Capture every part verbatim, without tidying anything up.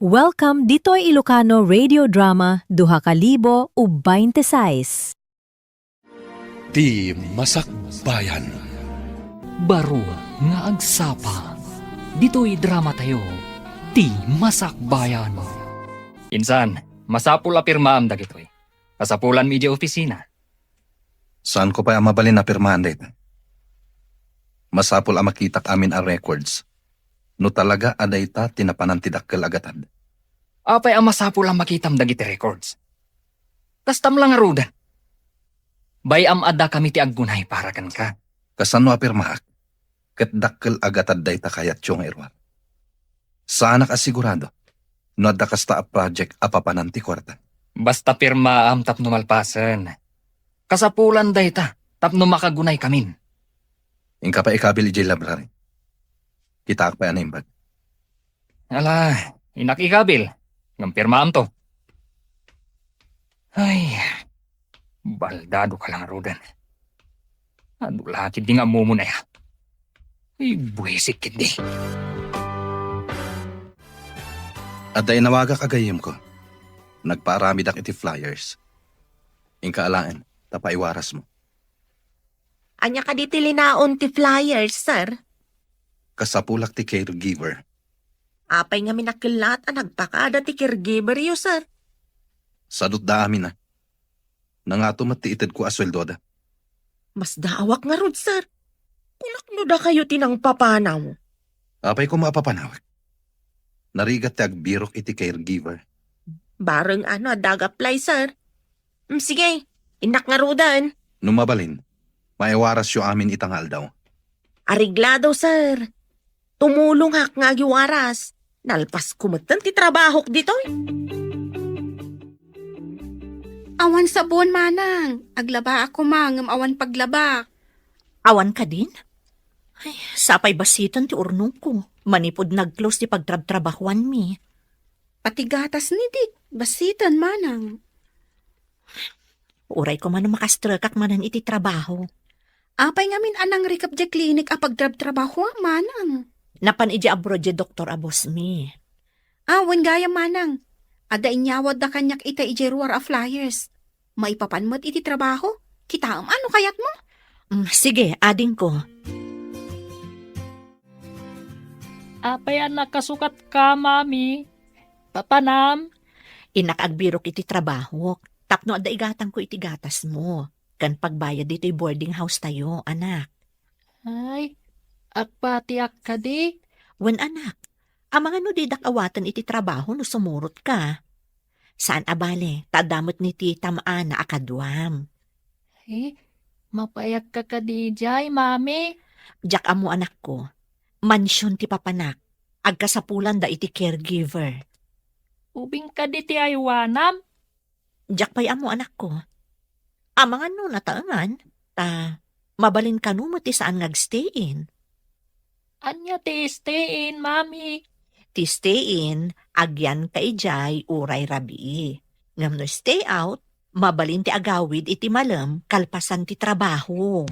Welcome ditoy Ilocano Radio Drama duha ka libo ug baynte sais. Ti Masakbayan. Baro nga agsapa. Ditoy drama tayo, Ti Masakbayan. Insan, masapul a pirmaam dagitoy. Kasapulanmi idiay opisina. Saanko pay a mabalin a pirmaan dayta. Masapul a makitak amin a records no talaga a dayta ti napanan ti dakkel a gatad. Apay a masapul a makitam dagiti records? Kastam la ngaruden. Bay-am a dakami ti aggunay para kenka. Kasano a pirmaak? Ket dakkel a gatad dayta kayatyo nga iruar. Saanak a sigurado no adda kasta a project a papanan ti kuarta. Basta pirmaam tapno malpasen. Kasapulan dayta tapno makagunaykamin. Inka pay ikabil idiay library. Kitaak pay a naimbag. Ala, innak ikabil. Ngem pirmaamto. Ay, baldado ka la ngaruden. Adu la ketdi nga ammom, aya. Ay, buisit ketdi. Adda inawagak a gayyemko. Nagpaaramidak iti flyers. Inka alaen, ta paiwarasmo. Ania kadi ti linaon ti flyers, sir? Kasapulak ti caregiver. Apay ngamin a kellaat a nagpakada ti caregiveryo, sir? Sadutda amin a. Nangato met ti itedko a sueldoda. Masdaawak ngarud, sir. Kunak no dakayo ti nangpapanaw. Apay koma a papanawek? Narigat ti agbirok iti caregiver. Bareng ano adda ag-apply, sir. Mm, sige, innak ngaruden. No mabalin, maiwarasyo amin ita nga aldaw. Areglado, sir. Tumulongak nga agiwaras. Nalpasko metten ti trabahok ditoy. Awan sabon, manang. Aglabaak koma ngem awan paglabak. Awan kadin? Ay, sapay basiten ti urnongko. Manipud nag-close ti pagtrabtrabahuanmi. Pati gatas ni Dick, basiten, manang. Uray koma no makastrekak manen iti trabaho. Apay ngamin a nangrikep diay klinik a pagtrabtrabaho, manang? Napan idiay abroad diay doktor a bossmi. Ah, wen gayam, manang. Adda inyawatda kaniak ita idiay ruar a flyers. Maipapan met iti trabaho. Kitaem a no kayatmo. Mm, sige, adingko. Apay a nakasukatka, Mami? Papanam? Innak agbirok iti trabahok, tapno adda igatangko iti gatasmo, ken pagbayad ditoy boarding house tayo, anak. Ay, agpatiak kadi? Wen, anak. Amangan no didak awaten iti trabaho no sumurotka. Saan a bale, ta adda met ni ti tam-ana a kaduam. Eh, mapaayakka kadi idiay, Mami? Diak ammo, anakko. Mansion ti papanak. Agkasapulanda iti caregiver. Ubing kadi ti aywanam? Diak pay ammo, anakko. Amangan no nataengan, ta mabalin kano met ti saan nga agstay-in. Ania ti stay-in, Mami? Ti stay-in, agyanka idiay uray rabii. Ngem no stay out, mabalin ti agawid iti malem kalpasan ti trabaho.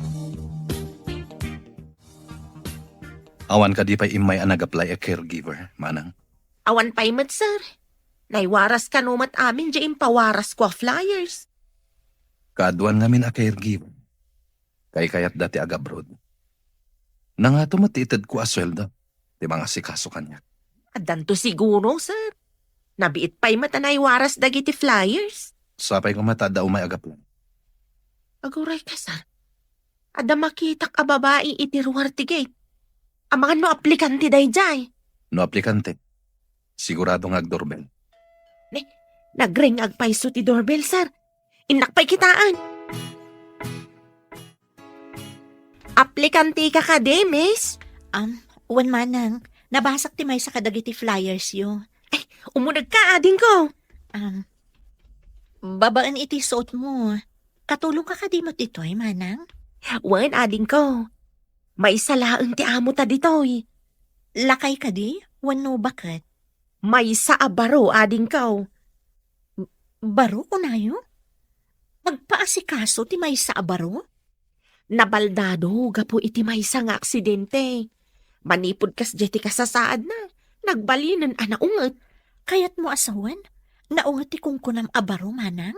Awan kadi pay immay a nag-apply a caregiver, manang? Awan pay met, sir. Naiwaras kano met amin diay impawarasko a flyers. Kaaduan ngamin a caregiver. Kaykayatda ti agabroad. Nangato met ti itedko a sueldo ti mangasikaso kaniak. Addanto siguro, sir. Nabiit pay met a naiwaras dagiti flyers. Sapay koma ta adda umay agaplan. Aguray ka, sir. Adda makitak a babai iti ruar ti gate. Amangan no aplikante daydiay. No aplikante, sigurado nga agdoorbell. Ne, nagring agpayso ti doorbell, sir. Innak pay kitaen. Aplikante ka kadi, miss? Um, wen manang, nabasak ti maysa kadagiti flyers yo. Ay, ummuneg ka, adingko. Um, babaen iti suot mo. Katulong ka kadi met ditoy, manang? Wen, adingko. Maysa laeng ti amo ta ditoy. Lakay kadi? Wenno baket? Maysa a baro, adingko. Baro, kunayo? Agpaasikaso ti maysa a baro? Nabaldado gapu iti maysa nga aksidente. Manipud kasdiay ti kasasaadna, nagbalinen a naunget. Kayatmo a sawen? Naunget ti kunkunam a baro, manang?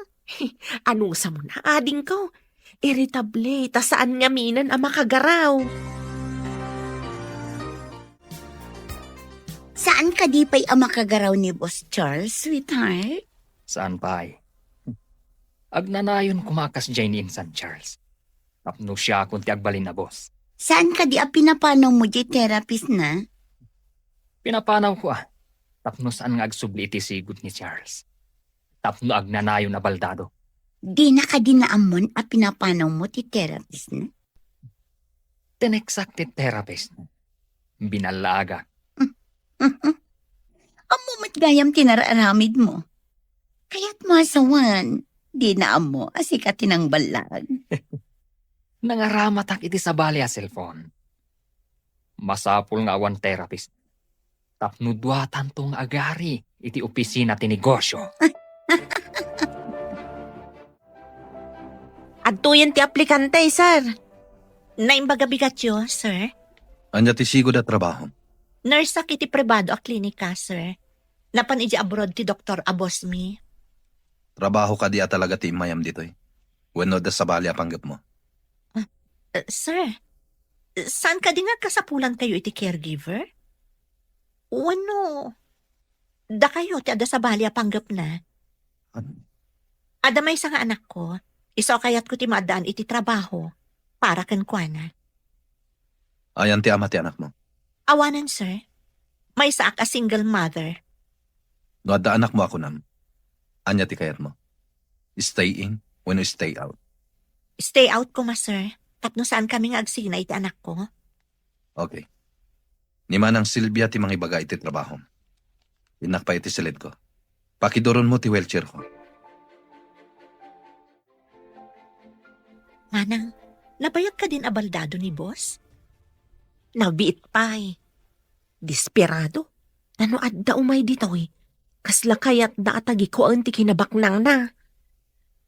Anusam na, adingko. Irritable, ta saan ngaminen a makagaraw. Saan kadi pay a makagaraw ni Boss Charles, sweetheart? Saan pay? Agnanayon koma a kasdiay ni insan Charles. Tapno siakon ti agbalin a boss. Saan kadi a pinapanawmo diay therapist na? Pinapanawko a. Tapno saan nga agsubli iti sigud ni Charles. Tapno agnanayon a baldado. Dina kadi naammon a pinapanawmo ti therapist na? Tineksak ti therapist. Binallaagak. Ammo met gayam ti nararamidmo. Kayatmo a sawen, dina ammo a sika ti nangballag. Nangaramatak iti sabali a cellphone. Masapul nga awan therapist. Tapno duatanto nga agari iti opisina ti negosyo. Adtoyen ti aplikante, sir. Naimbag a bigatyo, sir. Ania ti sigud a trabaho? Nurse-ak iti pribado a klinika, sir. Napan idiay abroad ti doktor a boss mi. Trabaho kadi a talaga ti immayam ditoy? Wenno adda sabali a panggepmo? Ah, eh, sir, saan kadi nga agkasapulankayo iti caregiver? Wenno, dakayo ti adda sabali a panggepna? Ano? Adda maysa nga anakko, isu a kayatko ti maaddaan iti trabaho para kenkuana. Ayan ti ama ti anakmo? Awanen, sir. Maysaak a single mother. No adda anakmo a kunam, ania ti kayatmo? Stay in wenno stay out? Stay out koma, sir. Tapno saan kami nga agsina iti anakko. Okay. Ni Manang Silvia ti mangibaga iti trabaho. Innak pay iti silidko. Pakiduronmo ti wheelchairko. Manang, nabayag kadin a baldado ni boss? Nabiit pay. Desperado. Ta no adda umay ditoy, kasla kayatda a tagikuaen ti kinabaknangna.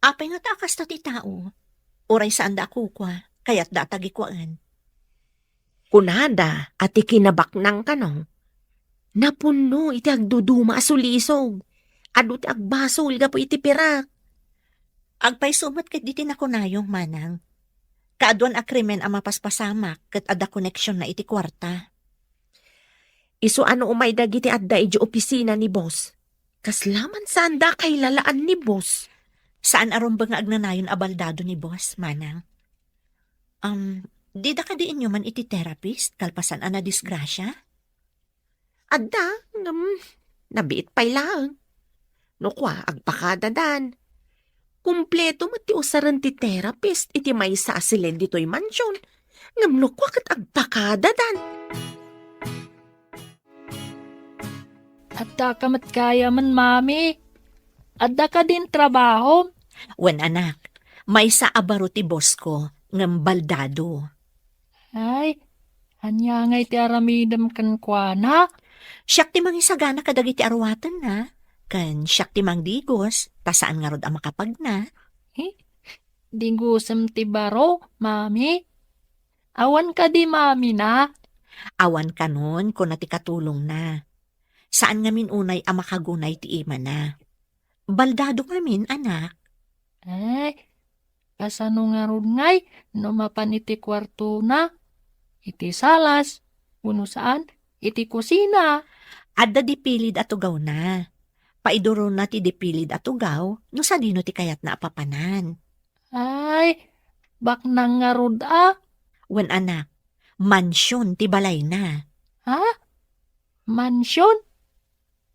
Apay ngata a kasta ti tao? Uray saanda a kukua, kayatda a tagikuaen. Kunada a ti kinabaknang kano, napunno iti agduduma a sulisog. Adu ti agbasol gapu iti pirak. Agpayso met ket diti nakunayo, manang. Kaaduan a krimen a mapaspasamak ket adda koneksionna iti kuarta. Isu a no umay dagiti adda idiay opisina ni boss, kasla man saanda a kailalaan ni boss. Saan a rumbeng nga agnanayon a baldado ni boss, manang. Um, dida kadi inyoman iti therapist kalpasan a nadisgrasia? Adda, ngem nabiit pay laeng. No kua, agpakadadan. Kompleto met ti usaren ti therapist iti maysa a silid ditoy mansion. Ngem no kua ket agpakadadan. Adda ka met gayamen, Mami. Adda kadin trabahom? Wen, anak, maysa a baro ti boss ko, ngem baldado. Ay, ania ngay ti aramidem kenkuana? Siak ti mangisagana kadagiti aruatenna, ken siak ti mangdigos, ta saan ngarud a makapagna. Eh, digosem ti baro, Mami? Awan kadi mamina? Awan kanon, kuna ti katulongna. Saan ngamin unay a makagunay ti imana. Baldado ngamin, anak. Ay, kasano ngarud ngay no mapan iti kuartona, iti salas, wenno saan, iti kusina? Adda dipilid a tugawna. Paiduronna ti dipilid a tugaw no sadino ti kayatna a papanan. Ay, baknang ngarud a. Wen, anak, mansion ti balayna. Ha? Mansion?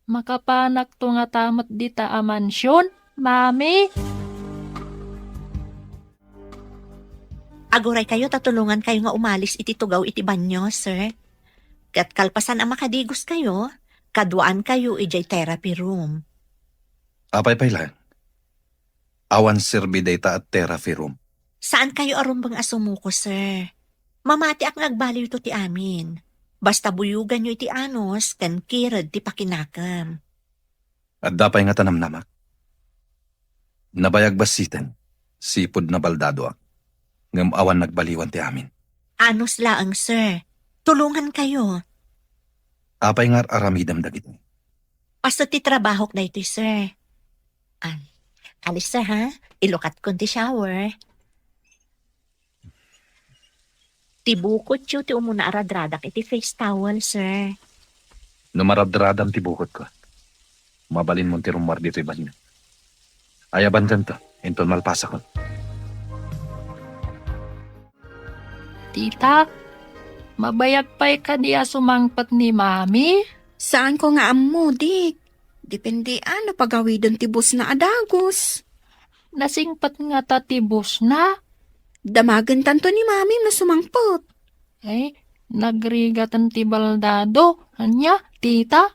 Makapanakto ngata met dita a mansion, Mami? Aguraykayo ta tulongankayo nga umalis iti tugaw iti banio, sir. Ket kalpasan a makadigoskayo, kaduaankayo idiay therapy room. Apay pay laeng? Awan serbi dayta a therapy room. Saankayo a rumbeng a sumuko, sir. Mamatiak nga agbaliwto ti amin. Basta buyoganyo iti anus ken kired ti pakinakem. Adda pay nga tanamnamak. Nabayag bassiten, sipud nabaldadoak. Ngem awan nagbaliwan ti amin. Anus laeng, sir. Tulongankayo. Apay nga ar-aramidem dagitoy? Pasto ti trabahok daytoy, sir. Ah, alis, sir, ha? Ilukatkon ti shower. Ti bukotyo ti umuna a radradak iti face towel, sir. No maradradam ti bukotko, mabalinmon ti rummuar ditoy banio. Ayabankanto, inton malpasakon. Tita, mabayag pay kadi a sumangpet ni Mami? Saanko nga ammo, Dik. Depende a no pagawiden ti busna a dagus. Nasingpet ngata ti busna? Damagentanto ni Mami no sumangpet. Ay, nagrigaten ti baldado. Ania, tita?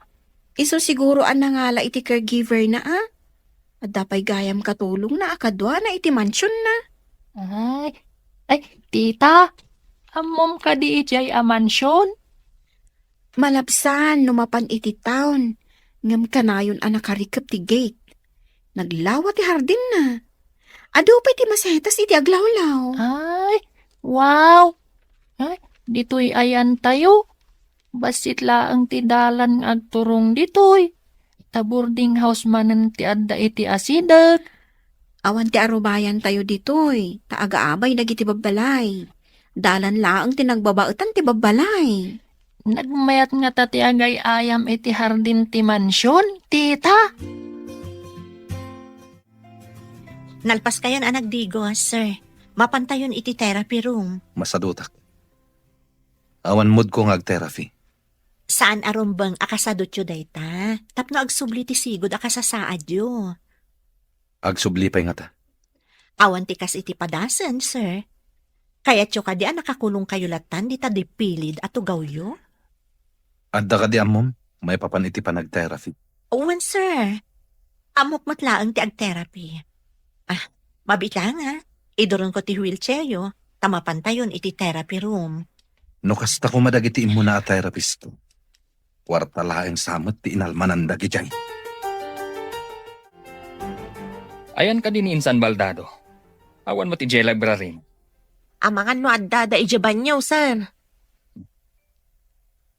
Isu siguro a nangala iti caregiver na, a? Adda pay gayam katulongna a kaduana iti mansionna. Ay, ay, tita, ammom kadi idiay a mansion? Malabsan no mapan iti town, ngem kanayon a nakarikep ti gate. Naglawa ti hardinna. Adu pay ti masetas iti aglawlaw. Ay, wow! Ay, ditoy ayantayo. Bassit laeng ti dalan nga agturong ditoy. Ta boarding house manen ti adda iti asideg. Awan ti arubayantayo ditoy, ta agaabay dagiti babbalay. Dalan laeng ti nagbabaetan ti babbalay. Nagmayat ngata ti agay-ayam iti hardin ti mansion, tita. Nalpaskayon a nagdigos, sir. Mapantayon iti therapy room. Masadutak. Awan moodko nga ag-therapy. Saan a rumbeng a kasadutyo dayta, tapno agsubli ti sigud a kasasaadyo. Agsubli pay ngata. Awan ti kas iti padasen, sir. Kayatyo kadi a nakakulongkayo lattan dita dipilid a tugawyo? Adda kadi ammom maipapan iti panag-therapy? Wen, sir. Ammok met laeng ti ag-therapy. Ah, mabiit laeng, ha? Iduronko ti wheelchairyo, ta mapantayon iti therapy room. No kasta koma dagiti immuna a therapist, kuarta laeng sa met ti inalmanan dagidiay. Ayan kadi ni Insan Baldado? Awan met idiay library. Amangan no addada idiay banyo, sir.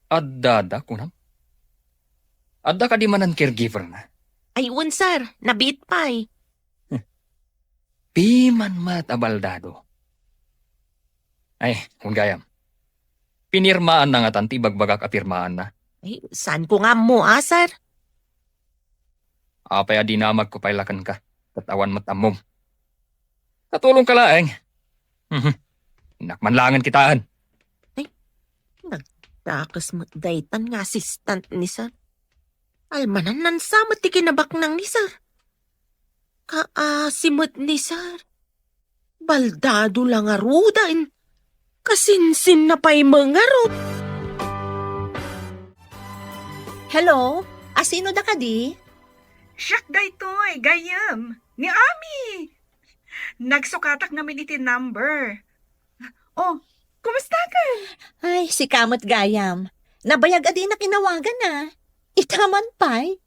Addada, kunam? Adda kadi manen caregiver na? Ay, wen, sir. Nabiit pay. Piman met a Baldado. Ay, wen gayam. Pinirmaan na ngatan ti ibagbagak a pirmaan na. Ay, saan ko nga ammo, ah, sir? Apay a dinamagko pay la kenka, ket awan met ammom. Katulongka laeng. Mhm. Innak man laengen kitaen. Ay, nagdakes met daytan nga assistant ni sir. Almanan nansa met ti kinabaknang ni sir. Kaasi met ni sir. Baldado la ngaruden. Kasinsinna pay met ngarud. Hello? Asino da kadi? Siak daytoy, gayyem. Ni Ami. Nagsukatak ngamin iti number. Oh, kumusta ka? Ay, sika met gayam. Nabayag a dinak inawagan, ah. Ita man pay.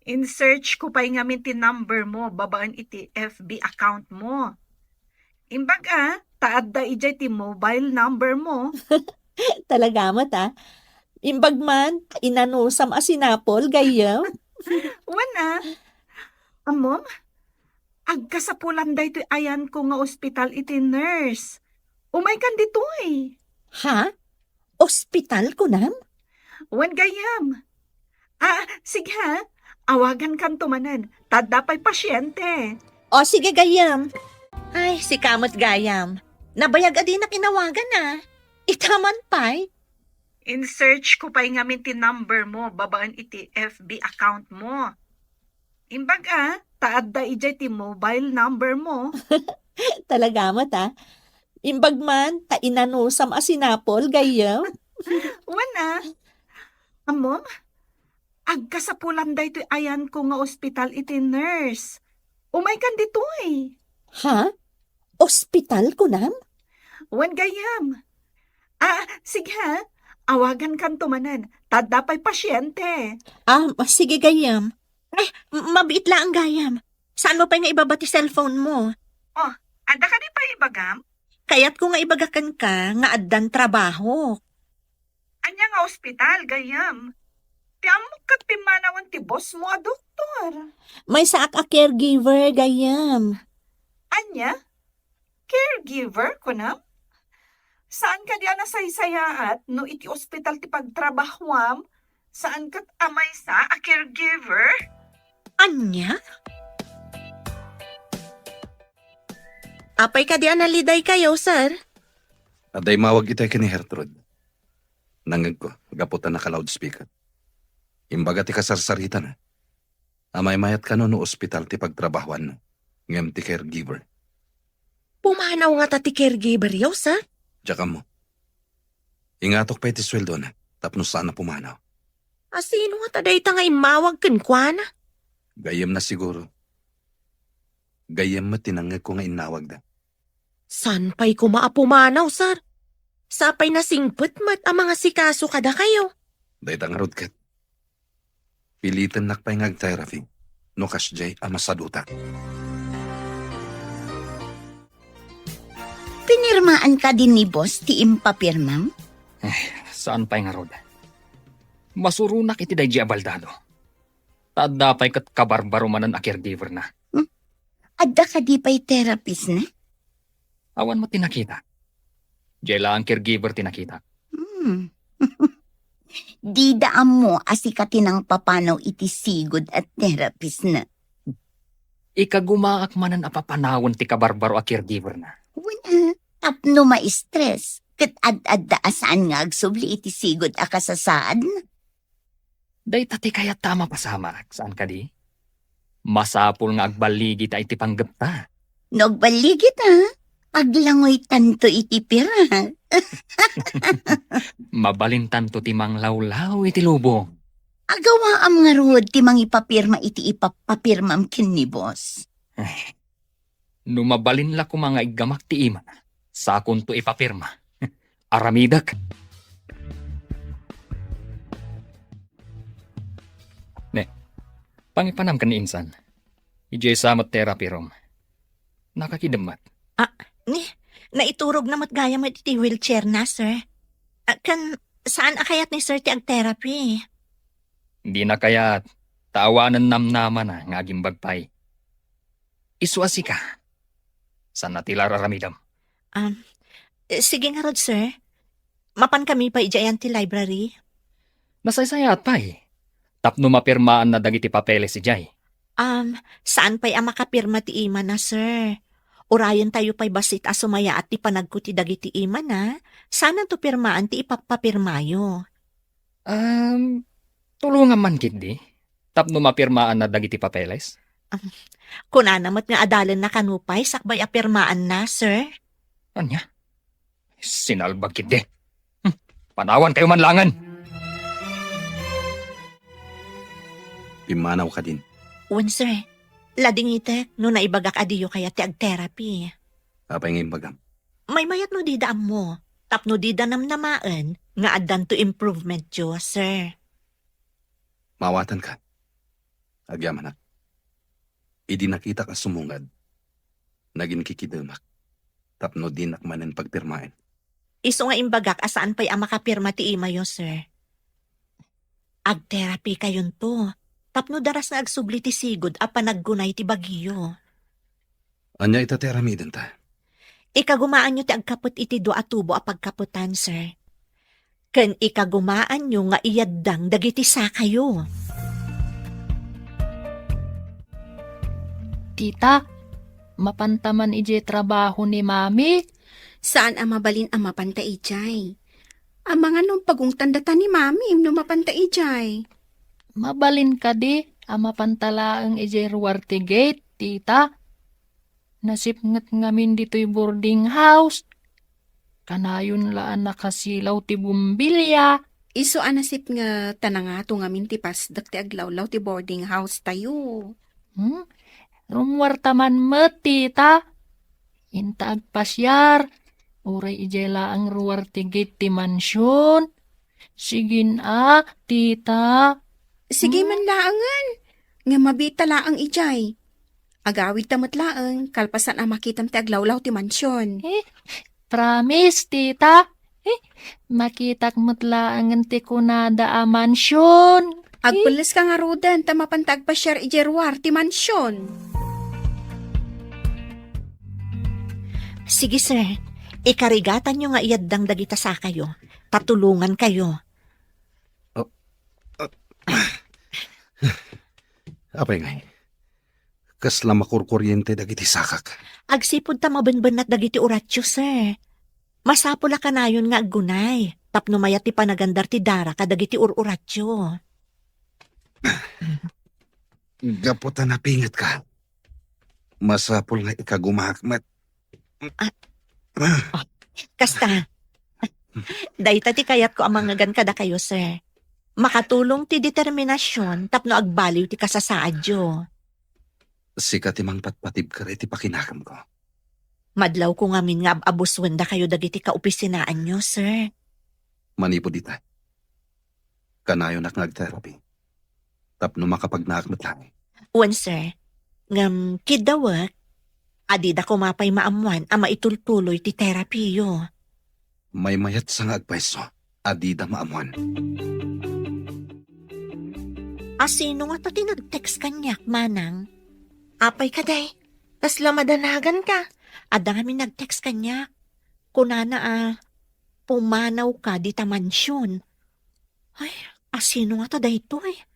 In-search ko pay ngamin ti number mo babaen iti F B account mo. Imbag a, ta adda idiay ti mobile number mo. Talaga met, ah. Imbag man, inanusam a sinapol, gayyem. Wen, ah. Ammom, agkasapulan daytoy ayanko nga ospital iti nurse. Umaykan ditoy. Ha? Ospital, kunam? Wen, gayyem. Ah, sige ha. Awagankanto manen. Ta adda pay pasiente. O, sige, gayyem. Ay, sika met gayam. Nabayag a dinak inawagan, ah. Ita man pay. In-search ko pay ngamin ti number mo babaen iti F B account mo. Imbag a, ta adda idiay ti mobile number mo. Talaga met, ah. Imbag man, ta inanusam a sinapol, gayyem. Wen, ah. Ammom, agkasapulan daytoy ayanko nga ospital iti nurse. Umaykan ditoy. Ha? Ospital, kunam? Wen, gayyem. Ah, sige ha. Awagankanto manen. Ta adda pay pasiente. Ah, sige, gayyem. Eh, m-, mabiit laeng gayam. Saan mo pay nga ibaba ti cellphone mo? Oh, adda kadi pay ibagam? Kayatko nga ibaga kenka nga addan trabaho. Ania nga ospital, gayyem? Ti ammok ket pimmanawen ti boss mo a doktor. Maysaak a caregiver, gayyem. Ania? Caregiver, kunam? Saan kadi a nasaysayaat no iti ospital ti pagtrabahuam? Saan ket a maysa a caregiver? Ania? Apay kadi a naliday kayo, sir? Adda immawag itay ken ni Gertrude. Nangngegko, gapu ta naka-loudspeaker. Imbaga ti kasarsaritana. Amaymayat kano no ospital ti pagtrabahuanna, ngem ti caregiver. Pumanaw ngata ti caregiver yo, sir? Diak ammo. Ingatok pay ti sueldona, tapno saan a pumanaw. A sino ngata dayta nga immawag kenkuana? Gayyemna siguro. Gayyem met ti nangngegko nga innawagda. Saan pay koma a pumanaw, sir? Sapay nasingpet met a mangasikaso kadakayo. Dayta ngarud ket. Pilitennak pay nga ag-therapy no kasdiay a masadutak. Pinirmaan kadi ni boss ti impapirmam? Eh, saan pay ngarud? Masuronak iti daydi a baldado. Ta adda pay ket kabarbaro manen a caregiver na. Hmm? Adda kadi pay therapist na? Awan met ti nakita. Diay laeng caregiver ti nakita. Hmm. Dida ammo a sika ti nangpapanaw iti sigud a therapist na. Ikagumaak manen a papanawen ti kabarbaro a caregiver na. Wen, ah, tapno ma-stress, ket ad-adda a saan nga agsubli iti sigud a kasasaad na. Dayta ti kayat ta a mapasamak, saan kadi? Masapul nga agballigita iti panggepta. No agballigita, aglangoytanto iti pira. Mabalintanto ti manglawlaw iti lubong. Agawaam ngarud ti mangipapirma iti ipapapirmam ken ni boss. Eh, no mabalin la koma nga iggamak ti imana, sakonto ipapirma. Aramidek. Ne, pangipanam ken ni insan. Idiay sa met therapy room. Nakakidem met. Ah, ni, naiturog na met gayam iti wheelchair na, sir. Ah, ken saan a kayat ni sir ti ag-therapy? Di na kayat, ta awanen namnamana nga agimbag pay. Isu a sika. Saan a ti la ar-aramidem? Um, eh, sige ngarud, sir. Mapan kami pay idiayan ti library? Nasaysayaat pay. Tapno mapirmaanna dagiti papeles idiay. Um, saan pay a makapirma ti imana, sir? Urayentayo pay bassit a sumayaat ti panagko ti dagiti imana. Saananto pirmaan ti ipapapirmayo? Um, tulongam man ketdi, tapno mapirmaanna dagiti papeles. Um, kunana met nga adalenna kano pay sakbay a pirmaanna, sir. Ania? Sinalbag ketdi. Hmm, panawankayo man laengen. Pimmanaw kadin. Wen, sir. Ladingitek no naibagak a diyo kayat ti ag-therapy. Apay nga imbagam? Maymayat no dida ammo, tapno dida namnamaen nga addanto improvementyo, sir. Maawatanka. Agyamanak. Idi nakitak a sumungad, naginkikidemak tapno dinak manen pagpirmaen. Isu nga imbagak a saan pay a makapirma ti imayo, sir. Ag-therapy kayonto, tapno daras nga agsubli ti sigud a panaggunay ti bagiyo. Ania ita ti aramidenta? Ikagumaanyo ti agkapet iti dua a tubo a pagkapetan, sir. Ken ikagumaanyo nga iyaddang dagiti sakayo. Tita, mapanta man idiay trabaho ni Mami? Saan a mabalin a mapanta idiay. Amangan no pagungtan data ni Mami no mapanta idiay. Mabalin kadi a mapanta laeng idiay ruar ti gate, Tita? Nasipnget ngamin ditoy boarding house. Kanayon la a nakasilaw ti bombilya. Isu a nasipnget ta nangato ngamin ti pasdek ti aglawlaw ti boarding house tayo. Hmm? Rummuarta man met, Tita. Inta agpasiar, uray idiay laeng ruar ti gate ti mansion. Sigin a, Tita. Sige Hmm? man laengen. Nga mabita laeng idiay. Agawidta met laeng, kalpasan a makitam ti aglawlaw ti mansion. Eh, promise, Tita. Eh, makitak met laengen ti kunada a mansion. Agpelleska ngaruden ta mapanta agpasiar idiay ruar ti mansion. Sige, sir. Ikarigatanyo nga iyaddang dagita sakayo. Ta tulongankayo. Oh, ah, apay ngay? Kasla makurkuriente dagiti sakak. Agsipud ta mabenbennat dagiti uratio, sir. Masapul a kanayon nga aggunay tapno mayat ti panagandar ti dara kadagiti ur-uratio. Gapu ta napingetka, masapul nga ikagumaak met. Ah. Ah. Kasta. Dayta ti kayatko a mangngegan kadakayo, sir. Makatulong ti determinasion tapno agbaliw ti kasasaadyo. Sika ti mangpatpatibker iti pakinakemko. Madlawko ngamin nga ab-abusuen dakayo dagiti kaopisinaanyo, sir. Manipud ita, kanayonak nga agterapi tapno makapagnaak met laeng. Wen, sir. Ngem kiddawek, adida koma pay maammuan a maitultuloy ti terapiyo. Maymayatsa nga agpayso, adida maammuan. A sino ngata ti nag-text kaniak, manang? Apay kadi? Kasla madanaganka? Adda ngamin nag-text kaniak. Kunana a pumanawka dita mansion. Ay, a sino ngata daytoy?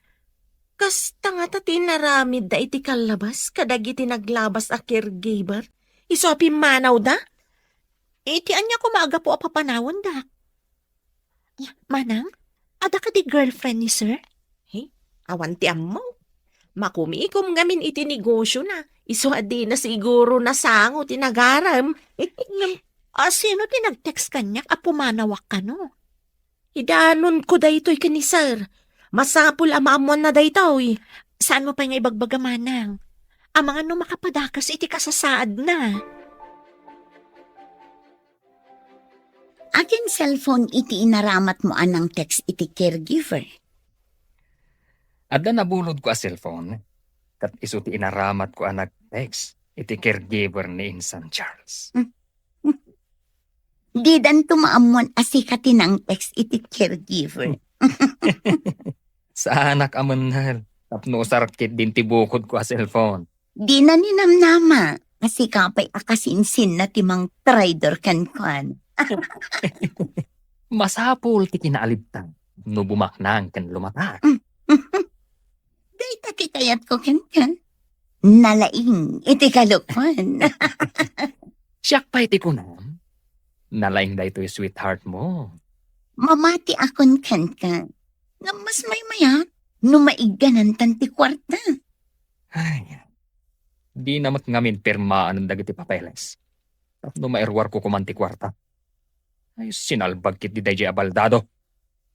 Kasta ngata ti inaramidda iti kallabas kadagiti naglabas a caregiver? Isu a pimmanawda? Iti ania koma a gapu a papanawandak? Manang, adda kadi girlfriend ni sir? He, awan ti ammo. Makumikom ngamin iti negosiona. Isu a dina siguro nasango ti nagarem. Ngem, a, sino ti nag-text kaniak a pumanawak kano? Idanonko daytoy ken ni sir. Masapul a maammuanna daytoy. Saanmo pay nga ibagbaga, manang? Amangan no makapadakas iti kasasaadna. Akin cellphone iti inaramatmo a nang-text iti caregiver? Adda nabulodko a cellphone, ket isu ti inaramatko a nag-text iti caregiver ni Insan Charles. Hmm. Didanto maammuan a sika ti nang-text iti caregiver. Saanak a mennel, tapno usar ketdin ti bukodko a cellphone. Dina ninamnama a sika pay a kasinsinna ti mangtraidor kenkuana. Masapul ti kinaalibtan no bumaknang ken lumatak. Dayta ti kayatko kenka. Nalaing iti kalokuan. Siak pay ti kunam, nalaing daytoy sweetheart mo. Mamatiakon kenka. Ngem mas maymayat no maigganantan ti kuarta. Ay, dina met ngamin pirmaan dagiti papeles tapno mairuarko koman ti kuarta. Ay, sinalbag ketdi daydiay a baldado.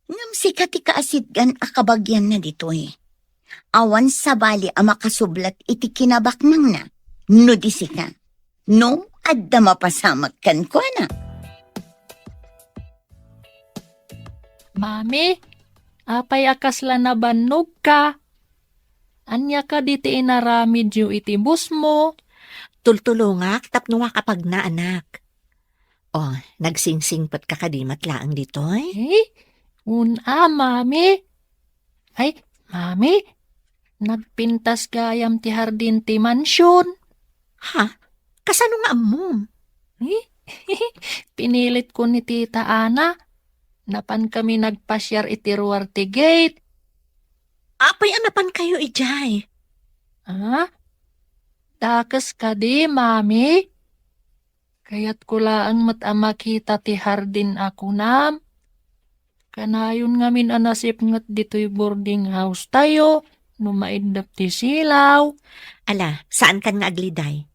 Ngem sika ti kaasitgan a kabagianna ditoy. Awan sabali a makasublat iti kinabaknangna. No di sika, no adda mapasamak kenkuana. Mami, apay a kasla nabannogka? Ania kadi ti inaramidyo iti busmo? Tultulongak tapno makapagna, anak. O, nagsingsingpetka kadi met laeng ditoy? Eh, un-a, Mami. Ay, Mami, nagpintas gayam ti hardin ti mansion. Ha? Kasano nga ammom? Eh, pinilitko ni Tita Ana. Napankami nagpasiar iti ruar ti gate. Apay a napankayo idiay? Ah? Dakes kadi, Mami? Kayatko laeng met a makita ti hardin a kunam. Kanayon ngamin a nasipnget ditoy boarding house tayo no maiddep ti silaw. Ala, saankan nga agliday.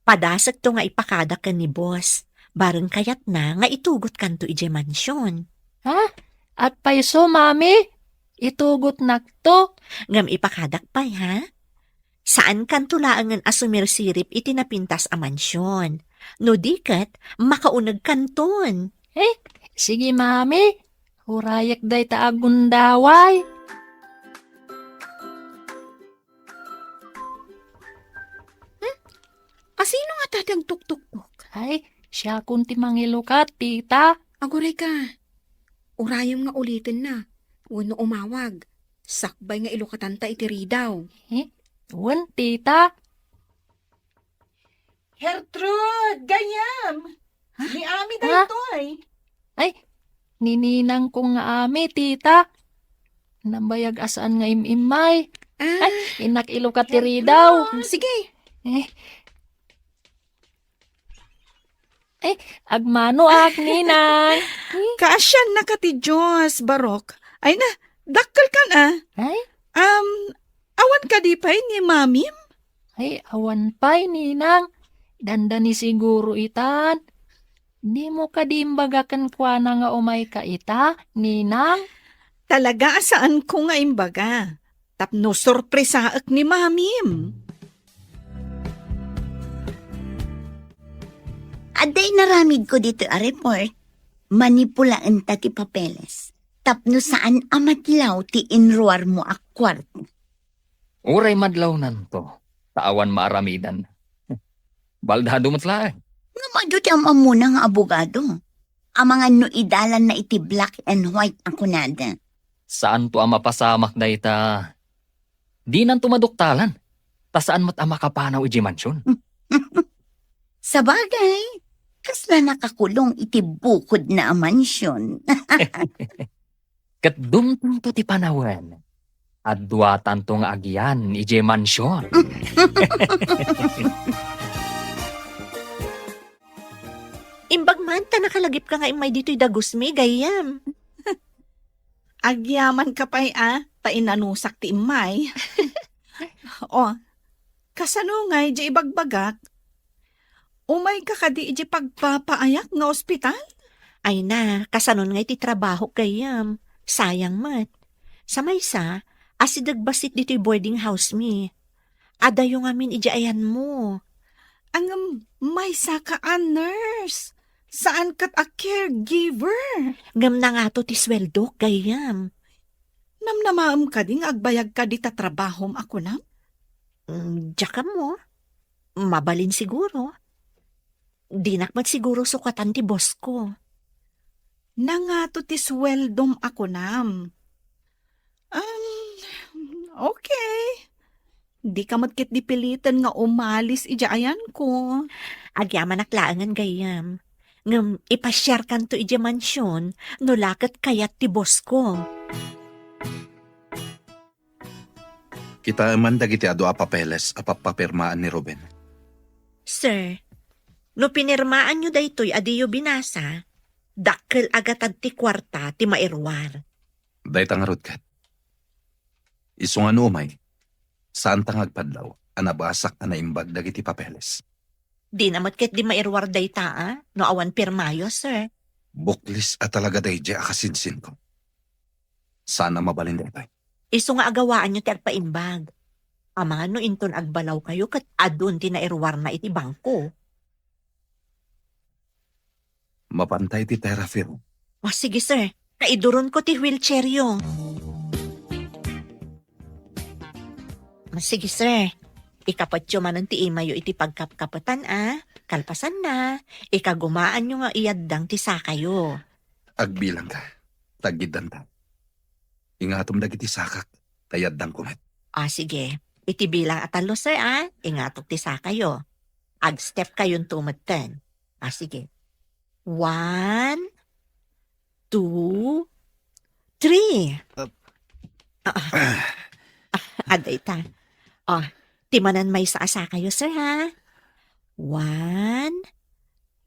Padasekto nga ipakadak ken ni boss. Bareng kayatna nga itugotkanto idiay mansion. Ha? Agpayso, Mami? Itugotnakto? Ngem ipakadak pay, ha? Saankanto laengen a sumirsirip iti napintas a mansion. No di ket, makaunegkanton. Eh, sige, Mami. Urayek dayta a gundaway. Hmm? Asino ngata ti agtuktuktok? Ay, siakon ti mangilukat, tita. Agurayka. Urayem nga ulitenna wenno umawag. Sakbay nga ilukatanta iti ridaw. Eh, wen, tita. Gertrude, gayyem! Ha? Ni Ami Ha? daytoy. Ay, ni ninangko nga Ami, tita. Nabayag a saan nga im-immay. Ah. Ay, innak ilukat ti ridaw. Gertrude. Sige. Eh. Eh, agmanoak, ninang. Eh. Kaasiannaka ti Dios, Barok. Ay na, dakkelkan a. Ay? Um, awan kadi pay ni Mamim? Ay, awan pay, ninang. Dandani siguro itan. Dimo kadi imbaga kenkuana nga umayka ita, ninang? Talaga a saanko nga imbaga. Tapno sorpresaek ni Mamim. Adda inaramidko ditoy a report, manipulaenta ti papeles tapno saan a madlaw ti inruarmo a kuarta. Uray madlawnanto, ta awan maaramidan. Baldado met laeng. Ngem adu ti am-ammona nga abogado. Amangan no idalanna iti black and white a kunada. Saanto a mapasamak dayta. Dinanto maduktalan, ta saan met a makapanaw idiay mansion. Sabagay, kasla nakakulong iti bukodna a mansion. Ket dumtengto ti panawen, adduatanto nga agyan idiay mansion. Imbag man ta nakalagipka nga immay ditoy dagusmi, gayyem. Agyamanka pay a, ta inanusak ti immay. O, kasano ngay di ibagbagak? Umayka kadi iti pagpapaayak nga ospital? Ay na, kasanon ngay ti trabahok, gayyem? Sayang met. Sa maysa, asideg bassit ditoy boarding house mi. Adayo ngamin idiay ayanmo. Ngem maysaka a nurse, saan ket a caregiver. Ngem nangato ti sueldok, gayyem. Namnamaem kadi nga agbayagka dita trabahom a kunam? Mm, diak ammo. Mabalin siguro. Dinak met siguro sukatan ti boss ko. Nangato ti sueldom a kunam? Um, okay. Dika met ketdi piliten nga umalis idiay ayanko. Agyamanak laengen, gayyem. Ngem ipasiarkanto idiay mansion no la ket kayat ti boss ko. Kitaem man dagiti adu a papeles a pappapirmaan ni Ruben. Sir, no pinirmaanyo daytoy a diyo binasa, dakkel a gatad ti kuarta ti mairuar. Dayta ngarud ket, isu nga no umay, saanta nga agpadlaw a nabasak a naimbag dagiti papeles. Dina met ketdi mairuar dayta a, no awan pirmayo, sir. Buklis a talaga daydiay a kasinsinko. Saan a mabalin daytoy. Isu nga agawaanyo ti agpaimbag. Amangan no inton agbalawkayo ket adun ti nairuarna iti bangko. Mapanta iti therapy room. O, sige, sir. Kaiduronko ti wheelchairyo. O, sige, sir. Ikapetyo manen ti imayo iti pagkapkapetan, a. Kalpasanna, ikagumaanyo nga iyaddang ti sakayo. Agbilangka. Taggiddanta. Ingatom dagiti sakak, ta iyaddangko met. A, sige. Iti bilang a tallo, sir, a. Ingatok ti sakayo. Agstep kayonto metten. A, sige. One, two, three. Uh, Ah, ah, adda ita. O, ti manen maysa a sakayo, sir, ha? One,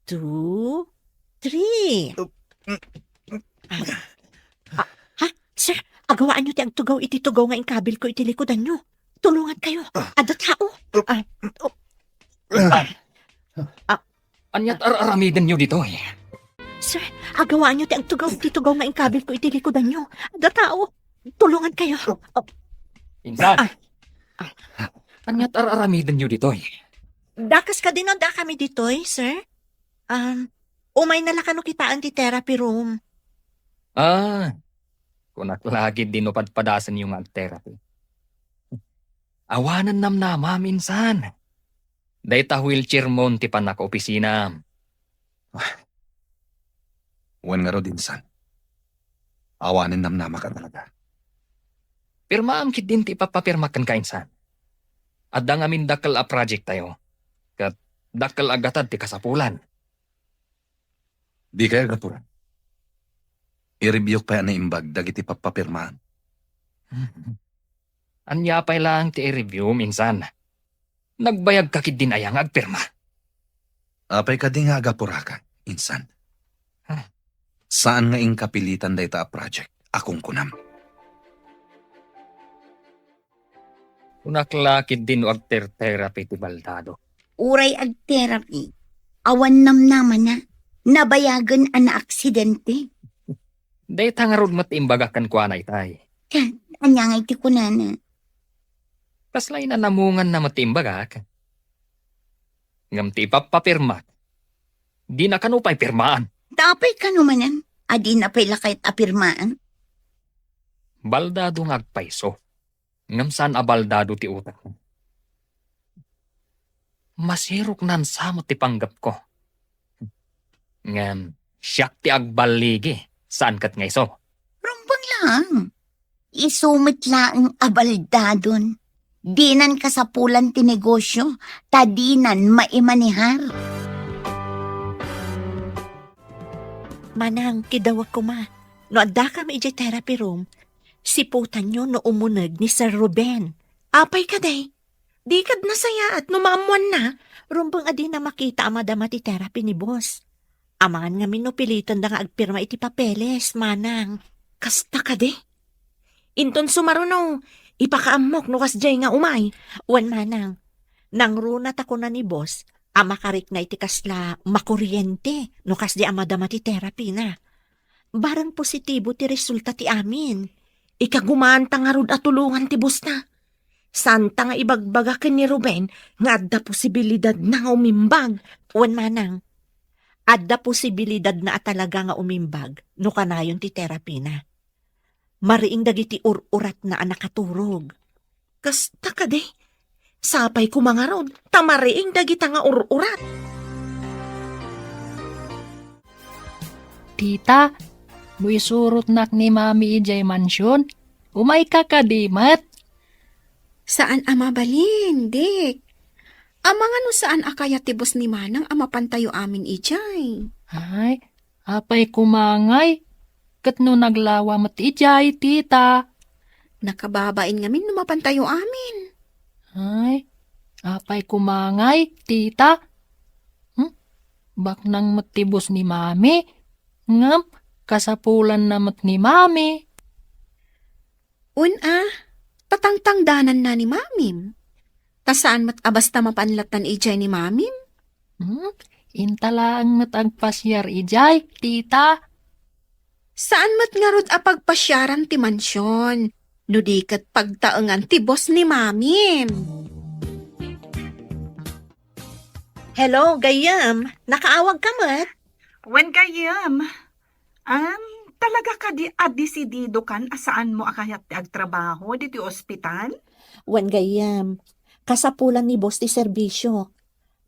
two, three. Uh, mm, mm. Ah, ah, ha? Sir, agawaanyo ti agtugaw iti tugaw nga inkabilko iti likudanyo. Tulongankayo. Ah. Adda tao. Uh, Ah, oh. Ah. Ah. Ania't ar-aramidenyo ditoy? Sir, agawaanyo ti agtugaw ti tugaw nga inkabilko iti likudanyo. Adda tao. Tulongankayo. Oh. Insan. Ah. Ania't ar-aramidenyo ditoy? Dakes kadi no addakami ditoy, sir? Um, umayna la kano kitaen ti therapy room. Ah, kunak la ketdi no padpadasenyo nga agtherapy. Awanen namnamam, insan. Dayta wheelchairmon ti pannakaopisinam. Ah. Wen ngarud, insan. Awanen namnamak a talaga. Pirmaam ketdin ti ipapapirmak kenka, insan. Adda ngamin dakkel a project tayo, ket dakkel a gatad ti kasapulan. Dikay agapura. I-reviewk pay a naimbag dagiti pappapirmaam. Ania pay laeng ti i-review, insan? Nagbayagka ketdin aya nga agpirma? Apay kadi nga agapuraka, insan? Ah. Saan nga inka pilitan dayta a project a kunkunam? Kunak la ketdin no agter-therapy ti baldado. Uray agtherapy, awan namnamana, nabayagen a naaksidente. Dayta ngarud met ti imbagak kenkuana itay. Ket ania ngay ti kunana? Kasla inanamunganna met ti imbagak. Ngem ti ipappapirmak, dina kano pay pirmaan. Ta apay kano manen a dina pay la kayat a pirmaan? Baldado nga agpayso, ngem saan a baldado ti utak. Masiroknan sa met ti panggepko. Ngem siak ti agballigi, saan ket nga isu. Rumbeng laeng. Isu met laeng a baldadon. Dinan kasapulan ti negosio, ta dinan maimanehar. Manang, kidawek koma. No addakam idiay therapy room, siputanyo no umuneg ni Sir Ruben. Apay kadi? Di kad nasayaat no maammoanna. Rumbeng a dina makita a madama ti therapy ni boss. Amangan ngamin no pilitenda nga agpirma iti papeles, manang. Kasta kadi? Inton sumaruno, ipakaammok no kasdiay nga umay. Wen, manang. Nangruna ta kuna ni boss a makarikna iti kasla makuriente no kasdi a madama ti therapy na. Barang positibo ti resulta ti amin. Ikagumaanta ngarud a tulongan ti boss na. Santa nga ibagbaga ken ni Ruben nga adda posibilidadna nga umimbag. Wen, manang, adda posibilidadna a talaga nga umimbag no kanayon ti therapy na. Mariing dagiti ur-uratna a nakaturog. Kasta kadi? Sapay koma ngarud, ta mariing dagita nga ur-urat. Tita, no isurotnak ni Mami idiay mansion, umayka kadi met? Saan a mabalin, Dick. Amangan no saan a kayat ti boss ni Manang a mapantayo amin idiay. Ay, apay koma ngay, ket no naglawa met idiay, tita? Nakababain ngamin no mapantayo amin. Ay, apay koma ngay, tita? Hmm? Baknang met ti boss ni Mami, ngem kasapulanna met ni Mami. Wen a, ta tangtangdananna ni Mamim. Ta saan met a basta mapan lattan idiay ni Mamim? Hmm? Inta laeng met agpasiar idiay, tita. Saan met ngarud a pagpasiaran ti mansion, no di ket pagtaengan ti boss ni Mamim. Hello, gayyem. Nakaawagka met? Wen, gayyem. Am, talaga kadi a desididokan a saanmo a kayat ti agtrabaho ditoy ospital? Wen, gayyem, kasapulan ni boss ti serbisio.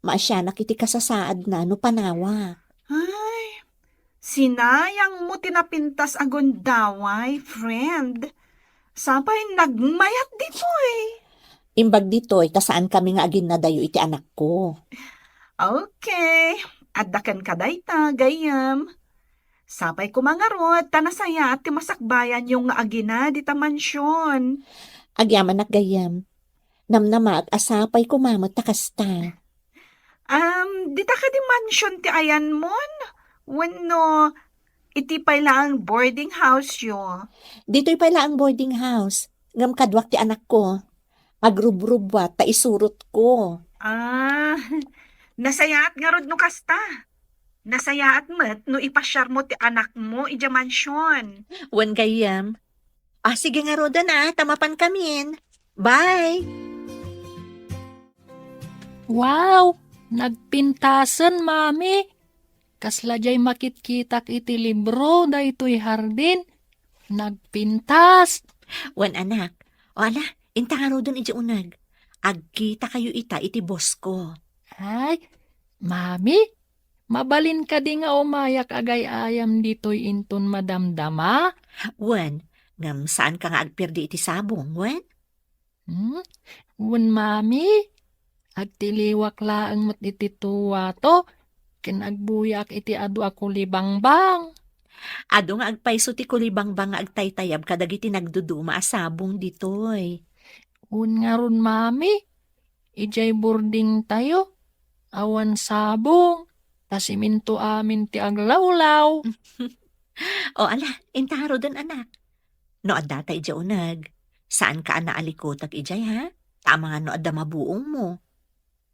Maasianak iti kasasaadna no panawa. Ay, sinayangmo ti napintas a gundaway, friend. Sapay nagmayat ditoy. Imbag ditoy, ta saankami nga aginnadayo iti anakko. Okay. Adda kenka dayta, gayyem. Sapay koma ngarud, ta nasayaat ti masakbayanyo nga agina dita mansion. Agyamanak, gayyem. Namnamaak a sapay koma met ta kasta. Am, dita kadi mansion ti ayanmon? Wenno iti pay laeng boarding house yo? Ditoy pay laeng boarding house, ngem kaduak ti anakko. Agrubrubbuat ta isurotko. Ah, nasayaat ngarud no kasta. Nasayaat met no ipasiarmo ti anakmo idiay mansion. Wen, gayyem. Ah, sige ngaruden a, ta mapankamin. Bye! Wow! Nagpintasen, Mami! Kasla diay makitkitak iti libro daytoy hardin. Nagpintas! Wen, anak. O ala, inta ngaruden idiay uneg. Agkitakayo ita iti bossko. Ay, Mami, mabalin kadi nga umayak agay-ayam ditoy inton madamdama? Wen, Ngem saanka nga agperdi iti sabong, wen? Hmm? Wen, Mami, agtiliwak laeng met iti tuwato, ken agbuyaak iti adu a kulibangbang. Adu nga agpayso ti kulibangbang nga agtaytayab kadagiti nagduduma a sabong ditoy. Wen ngarud, Mami, idiay boardingtayo, awan sabong, ta simento amin ti aglawlaw. O ala, inta ngaruden, anak. No adda ta idiay uneg, saanka a naalikutek idiay, ha? Ta amangan no adda mabuongmo.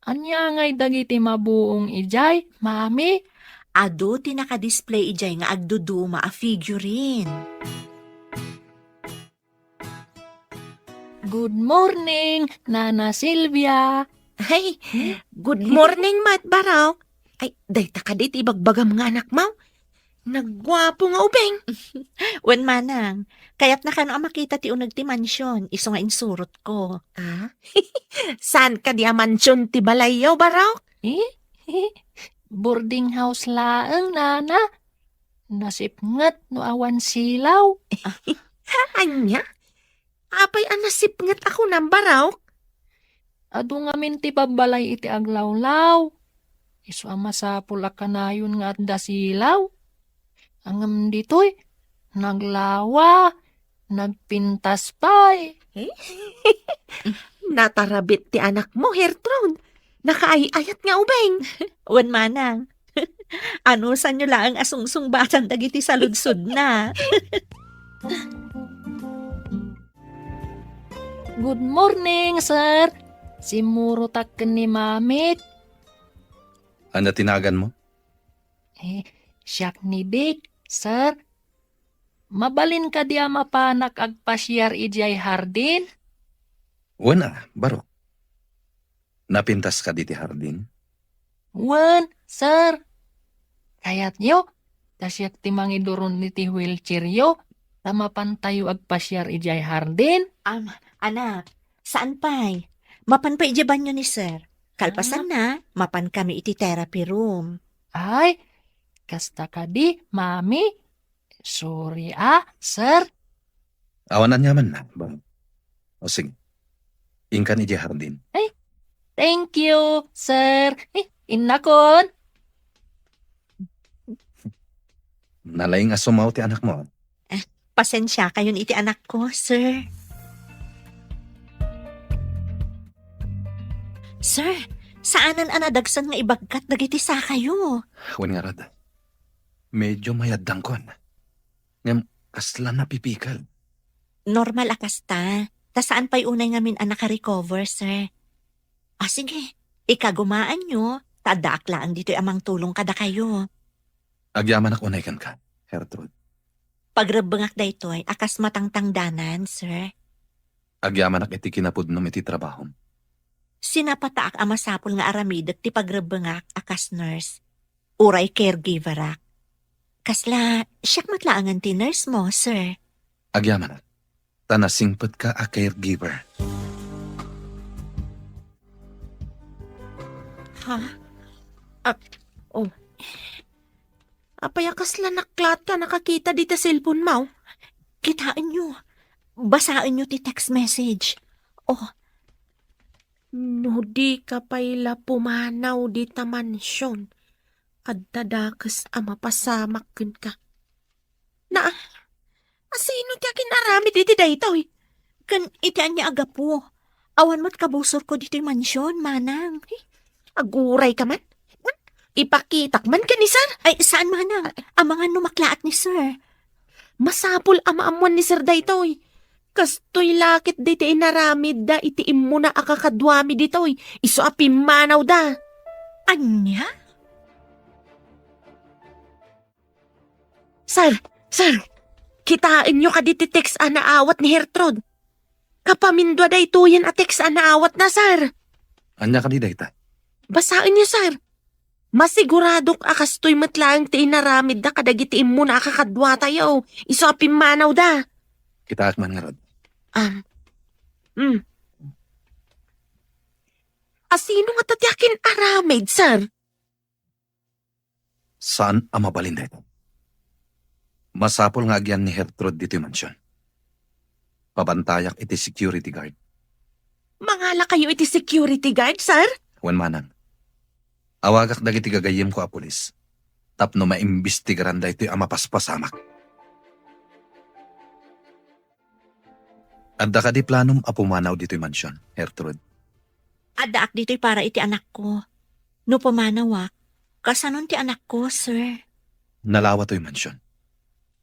Ania ngay dagiti mabuong idiay, Mami? Adu ti nakadisplay idiay nga agduduma a figurine. Good morning, Nana Silvia. Ay, good morning met, Barok. Ay, dayta kadi ti ibagbagam nga anakmo? Nagguapo nga ubing. Wen, manang, kayatna kano a makita ti uneg ti mansion, isu nga insurotko. Ah? Saan kadi a mansion ti balayyo, Barok? Eh? Boarding house laeng, Nana. Nasipnget no awan silaw. Ania? Apay a nasipnget a kunam, Barok? Adu ngamin ti babbalay iti aglawlaw. Isu a masapul a kanayon nga adda silaw. Ngem ditoy, naglawa, nagpintas pay. Eh? Natarabit ti anakmo, Gertrude. Nakaay-ayat nga ubing. Wen, manang. Anusanyo laeng a sungsungbatan dagiti saludsodna. Good morning, sir. Simmurotak ken ni Mamit. Ania ti naganmo? Eh, siak ni Dick, sir. Mabalin kadi a mapanak agpasiar idiay hardin? Wen a, Barok. Napintas kadi ti hardin? Wen, sir. Kayatyo, ta siak ti mangiduron iti wheelchairyo, ta mapantayo agpasiar idiay hardin? Am, anak, saan pay. Mapan pay idiay banyo ni sir. Kalpasanna, mapan kami iti therapy room. Ay, kasta kadi, Mami. Sorry a, sir. Awan aniamanna, Barok. O sige. Inkan idiay hardin. Ay, thank you, sir. Eh, innakon. Nalaing a sumao ti anakmo. Eh, pasensiakayon iti anakko, sir. Sir, saanen a nadagsen nga ibagkat dagiti sakayo. Wen ngarud. Medyo mayaddangkon. Ngem kasla napipikel. Normal a kasta, ta saan pay unay ngamin a nakarecover, sir. Ah, sige, ikagumaanyo, ta addaak laeng ditoy a mangtulong kadakayo. Agyamanak unay kenka, Gertrude. Pagrebbengak daytoy a kas matangtangdanan, sir. Agyamanak iti kinapudnom iti trabahom. Sinapataak a masapul nga aramidek ti pagrebbengak a kas nurse, uray caregiverak. Kasla, siak met laengen ti nurse mo, sir. Agyamanak, ta nasingpetka a caregiver. Ha? Ap-, oh. Apay a kasla naklaat ka nakakita dita cellphone mo? Kitaenyo. Basaenyo ti text message. Oh. No di ka pay la pumanaw dita mansion, adda dakes a mapasamak kenka. Na, asino ti akin-aramid iti daytoy? Ken iti ania a gapu? Awan met kabusorko ditoy mansion, manang. Aguray ka man. Ipakitak man ken ni sir. Ay, saan, manang. Amangan no maklaat ni sir. Masapul a maammuan ni sir daytoy. Kastoy la ket daytoy inaramidda iti immuna a kakaduami ditoy. Isu a pimmanawda. Ania? Sir, sir, kitaenyo kadi ti text a naawat ni Gertrude? Kapamindua daytoyen a text a naawatna, sir. Ania kadi dayta? Basaenyo, sir. Masiguradok a kastoy met laeng ti inaramidda kadagiti immuna a kakaduatayo. Isu a pimmanawda. Kitaek man ngarud. Um, mm. Asino ngata ti akin-aramid, sir? Saan a mabalin dayta. Masapul nga agyan ni Gertrude ditoy mansion. pabantayak iti security guard. Mangalakayo iti security guard, sir? Wen, manang. Awagak dagiti gagayyemko a pulis tapno maimbestigaran daytoy a mapaspasamak. Adda kadi planom a pumanaw ditoy mansion, Gertrude? Addaak ditoy para iti anakko. No pumanawak, kasanon ti anakko, sir? Nalawa toy mansion.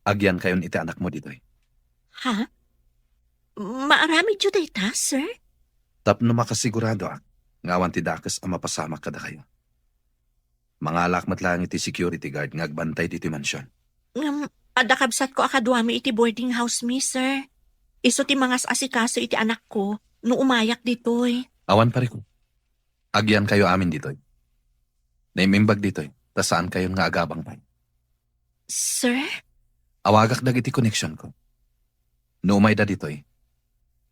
Agyankayon iti anakmo ditoy. Ha? Maaramidyo dayta, sir? Tapno makasiguradoak nga awan ti dakes a mapasamak kadakayo. Mangalak met laeng iti security guard nga agbantay ditoy mansion. Ngem, adda kabsatko a kaduami iti boarding house mi, sir. Isu ti mangas-asikaso iti anakko no umayak ditoy. Awan, pariko. Agyankayo amin ditoy. Naim-imbag ditoy, ta saankayon nga agabang pay. Sir? Awagak dagiti koneksionko. No umayda ditoy,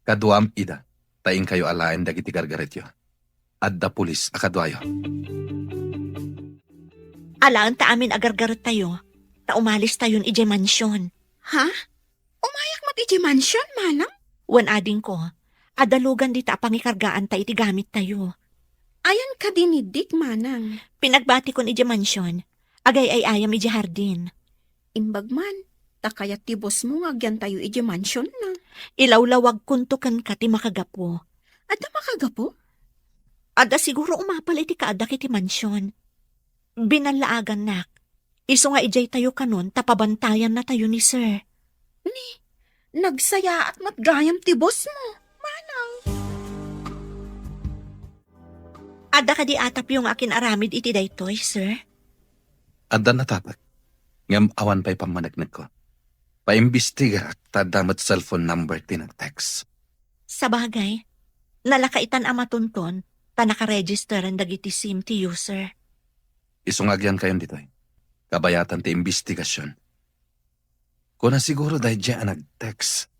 kaduam ida, ta inkayo alaen dagiti gargaretyo. Adda pulis a kaduayo. Alaen ta amin a gargarettayo, ta umalistayon idiay mansion. Ha? Umayak met idiay mansion, manang? Wen, adingko, adda lugan dita a pangikargaanta iti gamittayo. Ayan kadi ni Dick, manang? Pinagbatikon idiay mansion, agay-ay-ayam idiay hardin. Imbag man, ta kayat ti bossmo nga agyantayo idiay mansionna. Ilawlawagkonto kenka ti makagapu. Adda makagapu? Adda siguro umapal iti kaaddak iti mansion. Binallaagannak. Isu nga idiay tayo kanon ta pabantayannatayo ni sir. Ni, nagsayaat met gayam ti bossmo, manang. Adda kadi atapyo nga akin-aramid iti daytoy, sir? Adda natapek, ngem awan pay pammaneknekko. Paimbestigarak ta adda met cellphone number ti nag-text. Sabagay, nalakaitan a matunton ta nakaregisteren dagiti sim ti user. Isu nga agyankayon ditoy. Kabayatan ti imbestigasion. Kuna siguro daydiay a nag-text,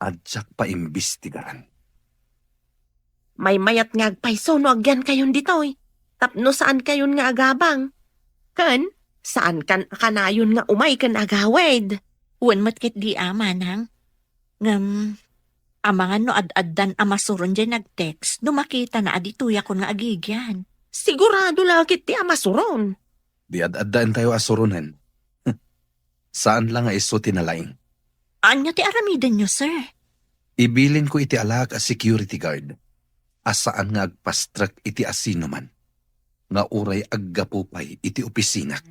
a diak paimbestigaran. Maymayat nga agpayso no agyankayon ditoy, tapno saankayon nga agabang. Ken, saankan a kanayon nga umay ken agawid. Wen met ketdi a, manang. Ngem, amangan no ad-addan a masuron diay nag-text no makitana a ditoyakon nga agigyan. Sigurado la ketdi a masuron. Di ad-addaentayo a suronen. Saan la nga isu ti nalaing. Ania ti aramidenyo, sir? Ibilinko iti alaak a security guard a saan nga agpastrek iti asinoman nga uray aggapu pay iti opisinak.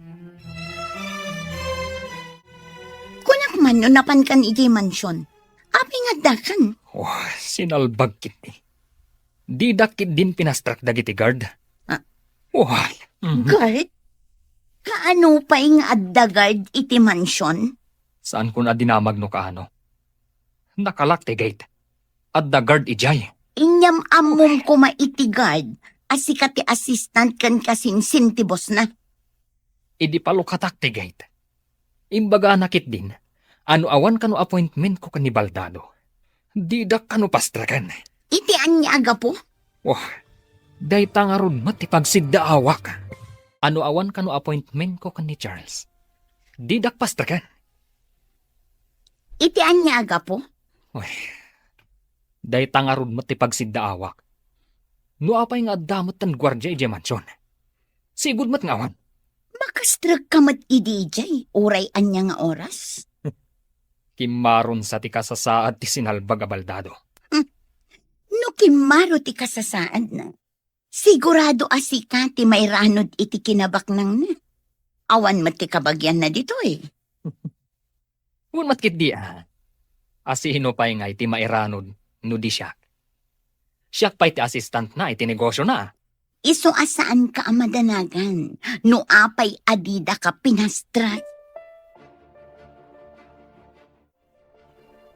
Kunak man no napankan idiay mansion, apay nga addakan? Oh, sinalbag ketdi. Didak ketdin pinastrek dagiti guard. Ah. Wah. Mhm. Guard? Kaano pay nga adda guard iti mansion? Saankon a dinamag no kaano. Nakalak ti gate. Adda guard idiay. Inyam-ammom koma iti guard a sika ti assistant ken kasinsin ti bossna. Idi palukatak ti gate, imbagana ketdin a no awan kano appointmentko ken ni Baldado, didak kano pastreken. Iti ania a gapu? Wah, dayta ngarud met ti pagsiddaawak. A no awan kano appointmentko ken ni Charles, didak pastreken. Iti ania a gapu? Uy, dayta ngarud met ti pagsiddaawak. No apay nga adda met ti guardia idiay mansion, sigud met nga awan. Makastrekka met idi idiay, uray ania nga oras? Kimmaron sa ti kasasaad ti sinalbag a Baldado. Hmm. No kimmaro ti kasasaadna, sigurado a sika ti mairanod iti kinabaknangna. Awan met ti kabagianna ditoy. Wen met ketdi a, a sino pay ngay ti mairanod no di siak? Siak pay ti assistantna iti negosiona. Isu a saanka a madanagan no apay a didaka pinastrek.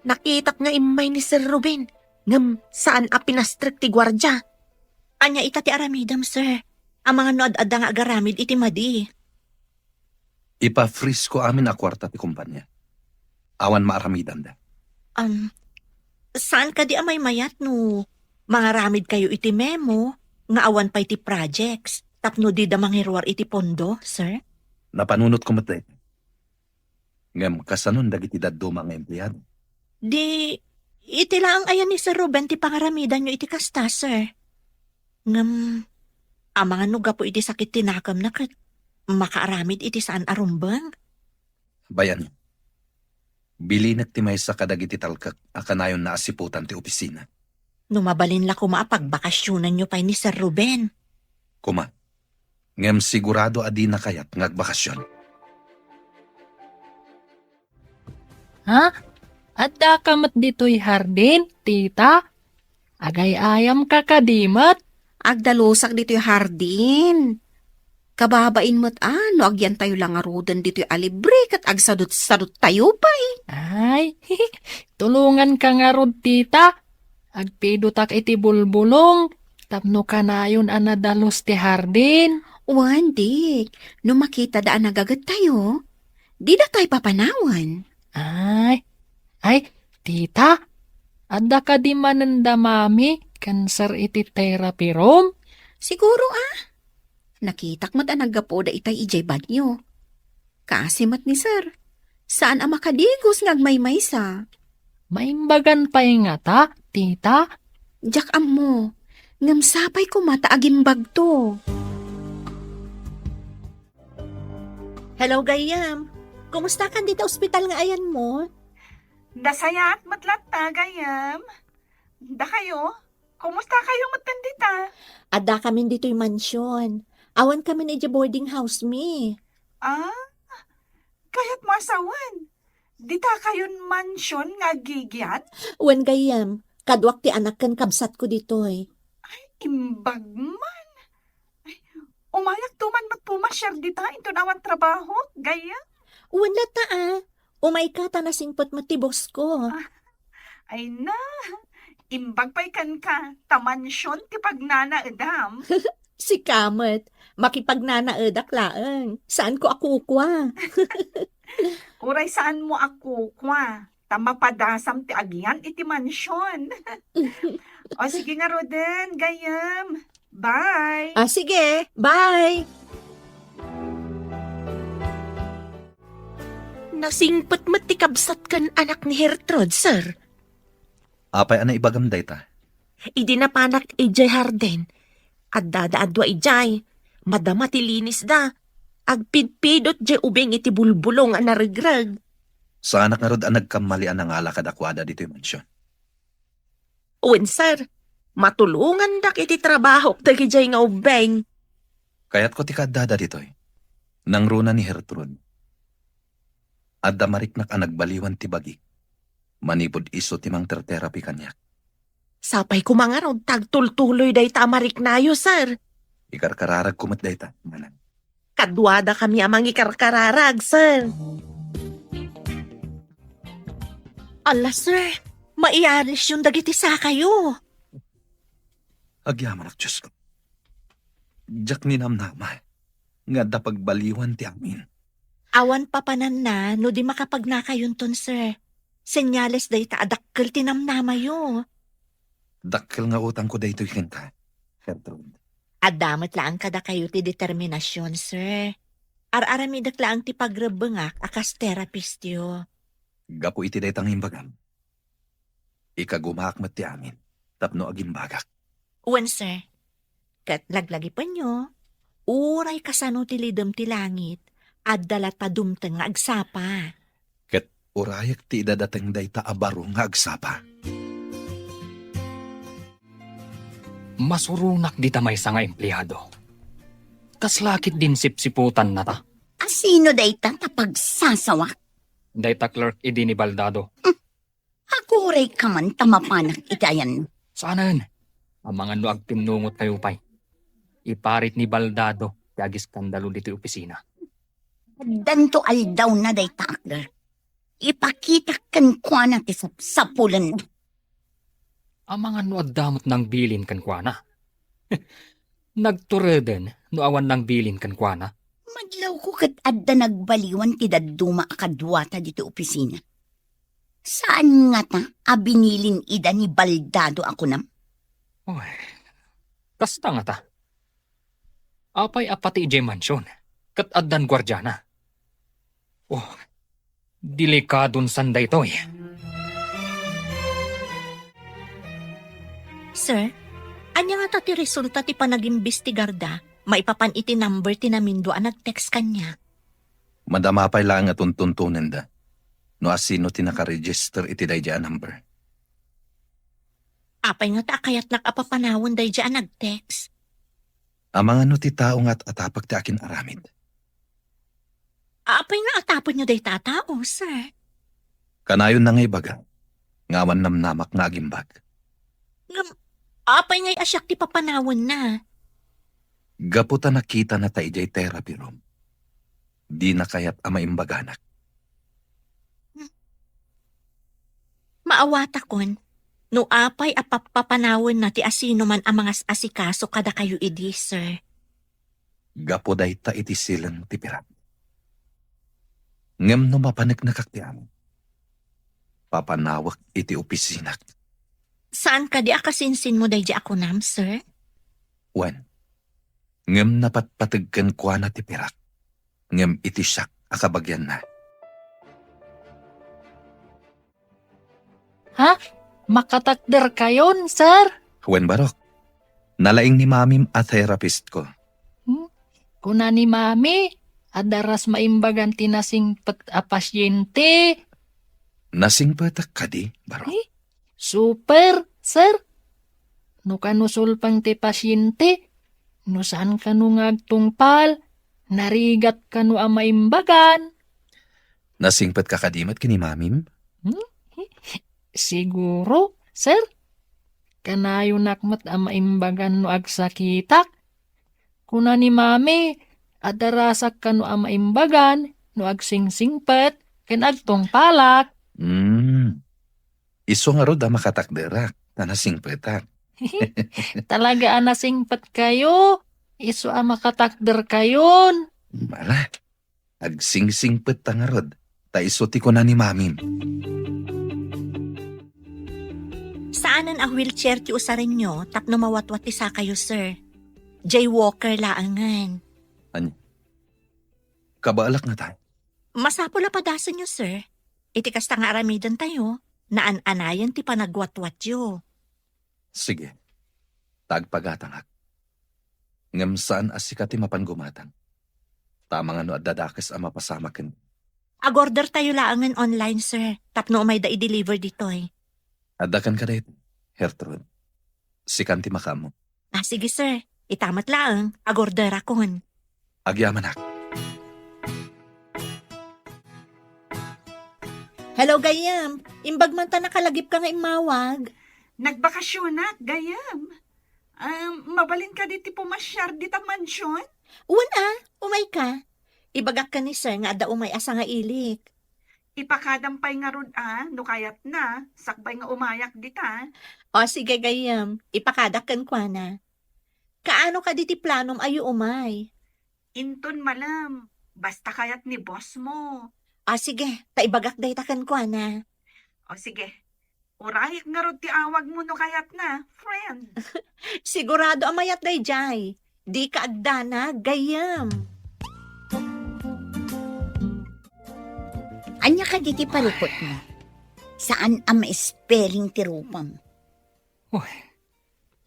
Nakitak nga immay ni Sir Ruben, ngem saan a pinastrek ti guardia. Ania ita ti aramidem, sir? Amangan no ad-adda nga agaramid iti madi. Ipa-freeze ko amin a kuarta ti kompania. Awan maaramidanda. Um, saan kadi a maymayat no mangaramid kayo iti memo nga awan pay ti projects tapno dida mangiruar iti pondo, sir? Napanunot ko met dayta. Ngem kasanon dagiti dadduma nga empleado? Di, Iti laeng aya ni Sir Ruben ti pangaramidanyo iti kasta, sir. Ngem, amangan no gapu iti sakit ti nakemna ket makaaramid iti saan a rumbeng? Bayan, bilinek ti maysa kadagiti talkek a kanayonna a siputan ti opisina. No mabalin la koma a pagbakasionanyo pay ni Sir Ruben. Koma, ngem sigurado a dina kayat nga agbakasion. Ha? Addaka met ditoy hardin, tita? Agay-ayamka kadi met? Agdalusak ditoy hardin. Kababain met a no agyantayo la ngaruden ditoy a libre ket agsadut-saduttayo pay. Ay, tulonganka ngarud, tita. Agpidotak iti bulbulong tapno kanayon a nadalus ti hardin. Wen, Dick, no makitada a nagagettayo, dida tay papanawen. Ay, ay, tita, adda kadi manen da mami ken sir iti therapy room? Siguro a. Nakitak met a naggapuda itay idiay banyo. Kaasi met ni sir. Saan a makadigos nga agmaymaysa. Maimbagan pay ngata, tita? Diak ammo. Ngem sapay koma ta agimbagto. Hello, gayyem. Kumustakan dita ospital nga ayanmo? Nasayaat met latta, gayyem. Dakayo? Kumusta kayo met dita? Adda kamin ditoy mansion. Awan kamin idiay boarding house mi. Ah, kayat mo a sawen? Dita kayon mansion nga agigian? Wen gayyem, kaduak ti anak ken kabsatko ditoy. Ay, imbag man. Ay, umayak to man met pumasiar dita inton awan trabaho, gayyem? Wen latta a. Umayka ta nasingpet met ti boss ko. Ah, ay na, imbag pay kenka, ta mansion ti pagnanaedam. Sika met, makipagnanaedak laeng. Saanko a kukua. Uray saanmo a kukua, ta mapadasam ti agian iti mansion. O sige ngaruden, gayyem. Bye. Ah, sige. Bye. Nasingpet met ti kabsat ken anak ni Gertrude, sir. Apay a naibagam dayta? Idi napanak idiay hardin, addada a dua idiay. Madama ti linisda. Agpidpidot diay ubing iti bulbulong a naregreg. Saanak ngarud a nagkammali a nangala kadakuada ditoy mansion. Wen, sir. Matulongandak iti trabahok dagidiay nga ubbing. Kayatko ti kaaddada ditoy. Nangruna ni Gertrude, adda mariknak a nagbaliwan ti bagik manipud isu ti mangter-therapy kaniak. Sapay koma ngarud ta agtultuloy dayta a mariknayo, sir. Ikarkararagko met dayta, manang. Kaduadakami a mangikarkararag, sir. Ala, sir, maiarisyon dagiti sakayo. Agyamanak, Diosko. Diak ninamnama nga adda pagbaliwan ti amin. Awan papananna no di makapagnakayonton, sir. Senyales dayta a dakkel ti namnamayo. Dakkel nga utangko daytoy kenka, Gertrude. Adda met laeng kadakayo ti determinasion, sir. Ar-aramidek laeng ti pagrebbengak a kas therapistyo. Gapu iti dayta nga imbagam, ikagumaak met ti amin tapno agimbagak. Wen, sir. Ket laglagipenyo, uray kasano ti lidem ti langit, adda latta dumteng nga agsapa. Ket urayek ti idadateng dayta a baro nga agsapa. Masuronak dita maysa nga empleado. Kasla ketdin sipsiputannata? A sino dayta ta pagsasawak? Dayta clerk idi ni Baldado. Hmm. Agurayka man ta mapanak iti ayanna. Saanen. Amangan no agtinnungotkayo pay. Iparit ni Baldado ti agiskandalo ditoy opisina. Addanto aldawna dayta a clerk. Ipakitak kenkuana ti sapsapulenna. Amangan no adda met nangbilin kenkuana. Nagtureden no awan nangbilin kenkuana. Madlawko ket adda nagbaliwan ti dadduma a kaduata ditoy opisina. Saan ngata a binilin ida ni Baldado a kunam? Oy, kasta ngata. Apay a pati idiay mansion, ket addan guardiana? Oh, delikadon san daytoy. Sir, ania ngata ti resulta ti panagimbestigarda maipapan iti number ti namindua a nag-text kaniak? Madama pay laeng a tuntuntonenda no asino ti nakaregister iti daydiay a number. Apay ngata a kayatnak a papanawen daydiay a nag-text? Amangan no ti tao nga at-atapek ti akin-aramid. Apay nga atapenyo dayta a tao, sir? Kanayonna nga ibaga nga awan namnamak nga agimbag. Ngem, apay ngay a siak ti papanawenna? Gapu ta nakitana ta idiay therapy room, dina kayat a maimbaganak. Maawatakon no apay a pappapanawenna ti asinoman a mangas-asikaso kadakayo idi, sir. Gapu dayta iti silen ti pirak. Ngem no mapaneknekak ti amin, papanawek iti opisinak. Saan kadi a kasinsinmo daydi a kunam, sir? Wen, ngem napatpateg kenkuana ti pirak, ngem iti siak a kabagianna. Ha? Makatakderkayon, sir? Wen, Barok. Nalaing ni Mamim a therapist ko. Hmm? Kuna ni Mami, adda ras maimbagan ti nasingpet a pasyente. Nasingpetak kadi, Barok? Eh, super, sir. No kano sulpeng ti pasyente, no saan kano nga agtungpal, narigat kano a maimbagan. Nasingpetka kadi met ken ni Mamim? Hmm? Siguro, sir. Kanayonak met a maimbagan no agsakitak. Kuna ni Mami, adda rasak kano a maimbagan no agsingsingpet ken agtungpalak. Hmm. Isu ngarud a makatakderak, ta nasingpetak. Talaga a nasingpetkayo, isu a makatakderkayon. Ala, agsingsingpet ta ngarud, ta isu ti kuna ni Mamim. Saanen a wheelchair ti usarenyo tapno mawatwat ti sakayo, sir. Jay walker laengen. Ania? Kabaelak ngata. Masapul a padasenyo, sir. Iti kasta nga aramidentayo, naan-anayen ti panagwatwatyo. Sige. Ta agpagatangak. Ngem saan a sika ti mapan gumatang. Ta amangan no adda dakes a mapasamak ken. Agordertayo laengen online, sir, tapno umayda i-deliver ditoy. Adda kenka daytoy, Gertrude. Sikan ti makaammo. Ah, sige, sir. Ita met laeng, agorderakon. Agyamanak. Hello, gayyem. Imbag man ta nakalagipka nga immawag. Nagbakasyonak, gayyem. Um, mabalin kadi ti pumasiar dita mansion? Wen a, umayka. Ibagak ken ni sir nga adda umay a sangailik. Ipakadam pay ngarud a, no kayatna, sakbay nga umayak dita. O, sige, gayyem. Ipakadak kenkuana. Kaano kadi ti planom a umay? Inton malem, basta kayat ni boss mo. O, sige, ta ibagak dayta kenkuana. O, sige. Urayak ngarud ti awagmo no kayatna, friend. Sigurado a mayat daydiay. Dika agdanag, gayyem. Ania kadi ti parikutmo? Saan a ma-spelling ti rupam. Uy,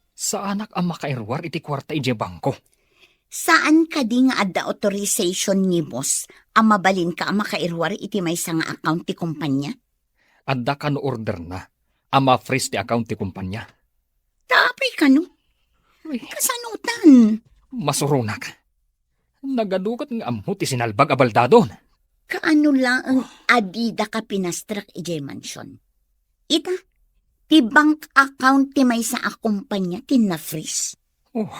saanak a makairuar iti kuarta idiay bangko. Saan kadi nga adda authorization ni boss a mabalinka a makairuar iti maysa nga account ti kumpanya? Adda kano orderna a ma-freeze ti account ti kumpanya. Ta apay kano? Uy. Kasanotan? Masuronak. Nagadu ket nga ammo ti sinalbag a baldadon. Kaano laeng a didaka pinastrek idiay mansion? Ita, ti bank account ti maysa a kumpanya ti na-freeze. Oh,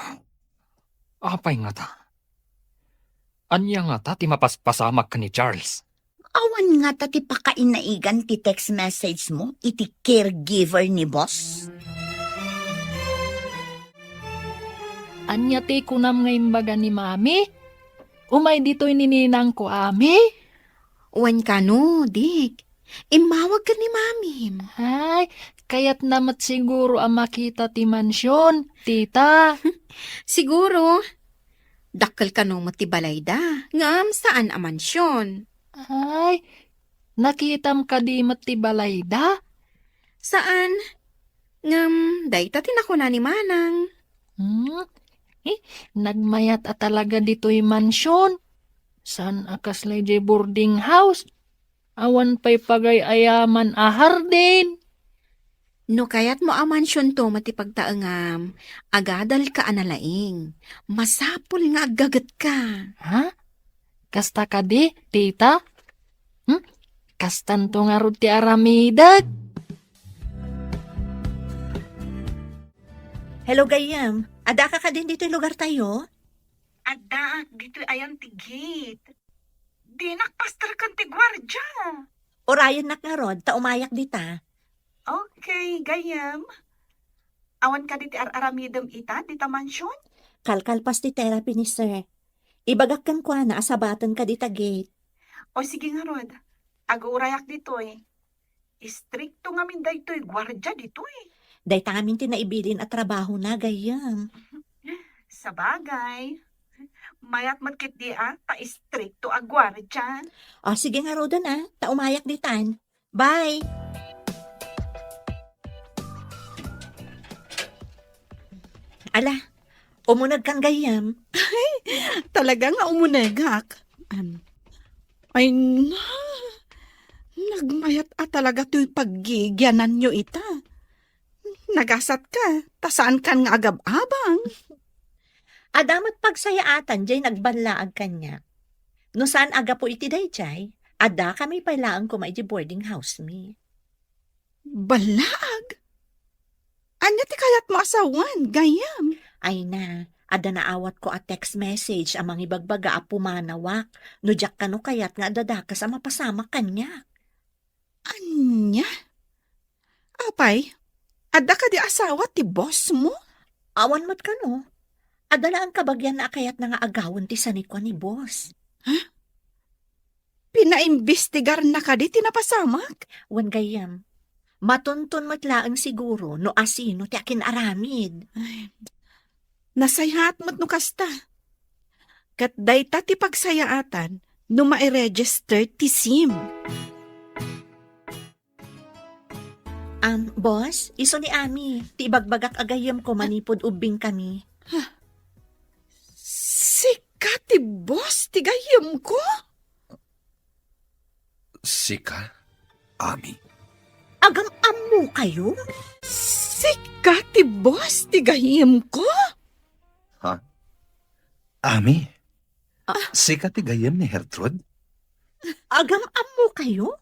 apay ngata? Ania ngata ti mapaspasamak ken ni Charles? Awan ngata ti pakainaigan ti text message mo iti caregiver ni boss? Ania ti kunam nga imbaga ni Mami? Umay ditoy ni ninangko, Ami? Wen kano, Dik. Immawag ken ni Mamim. Ay, kayatna met siguro a makita ti mansion, tita. Siguro. Dakkel kano met ti balayda, ngem saan a mansion. Ay, nakitam kadi met ti balayda? Saan. Ngem dayta ti nakuna ni Manang. Hmm? Eh, nagmayat a talaga ditoy mansion. Saan a kasla idiay boarding house? Awan pay pagay-ayaman a hardin. No kayatmo a mansionto met ti pagtaengam, agadalka a nalaing. Masapul nga aggagetka. Ha? Kasta kadi, tita? Hmm? Kastanto ngarud ti aramidek? Hello, gayyem. Adda ka kadin ditoy lugartayo? Addaak ditoy ayan ti gate. Dinak pasterken ti guardia. Urayennak ngarud, ta umayak dita. Okay, gayyem. Awan kadi ti ar-aramidem ita, dita mansion? Kalkalpas ti therapy ni sir. Ibagak kenkuana a sabatenka dita gate. O sige ngarud, aguurayak ditoy. Istrikto ngamin daytoy guardia ditoy. Dayta ngamin ti naibilin a trabahona, gayyem. Sabagay. Mayat met ketdi a, ta istrikto a guardia. O, sige ngaruden a, ta umayak ditan. Bye! Ala, umunegkan gayyem. Talaga nga umunegak. Am, ay na, nagmayat a talaga toy paggigiananyo ita. Nagasat ka, ta saan kan nga agab-abang. Adda met pagsayaatan jay nagballaag kaniak. No saan a gapu iti dayjay, adda kami pay laeng koma iti boarding house mi. Ballaag? Ania ti kayatmo a sawen, gayyem? Ay na, adda naawatko a text message a mangibagbaga a pumanawak no diak kano kayat nga adda dakes a mapasamak kaniak. Ania? Apay, adda kadi asawa ti boss mo? Awan met kano. Adda laeng kabagianna a kayatna nga agawen ti sanikua ni boss. Ha? Pinaimbestigarna kadi ti napasamak? Wen gayyem, matunton met laeng siguro no asino ti akin-aramid. Ay, nasayaat met no kasta. Ket dayta ti pagsayaatan no mairegister ti sim. Am, boss, isu ni Ami, ti ibagbagak a gayyemko manipud ubbing kami. Sika ti boss ti gayyemko? Sika, Ami? Agam-ammo kayo? Sika ti boss ti gayyemko? Ha? Ami? Ah. Sika ti gayyem ni Gertrude? Agam-ammo kayo?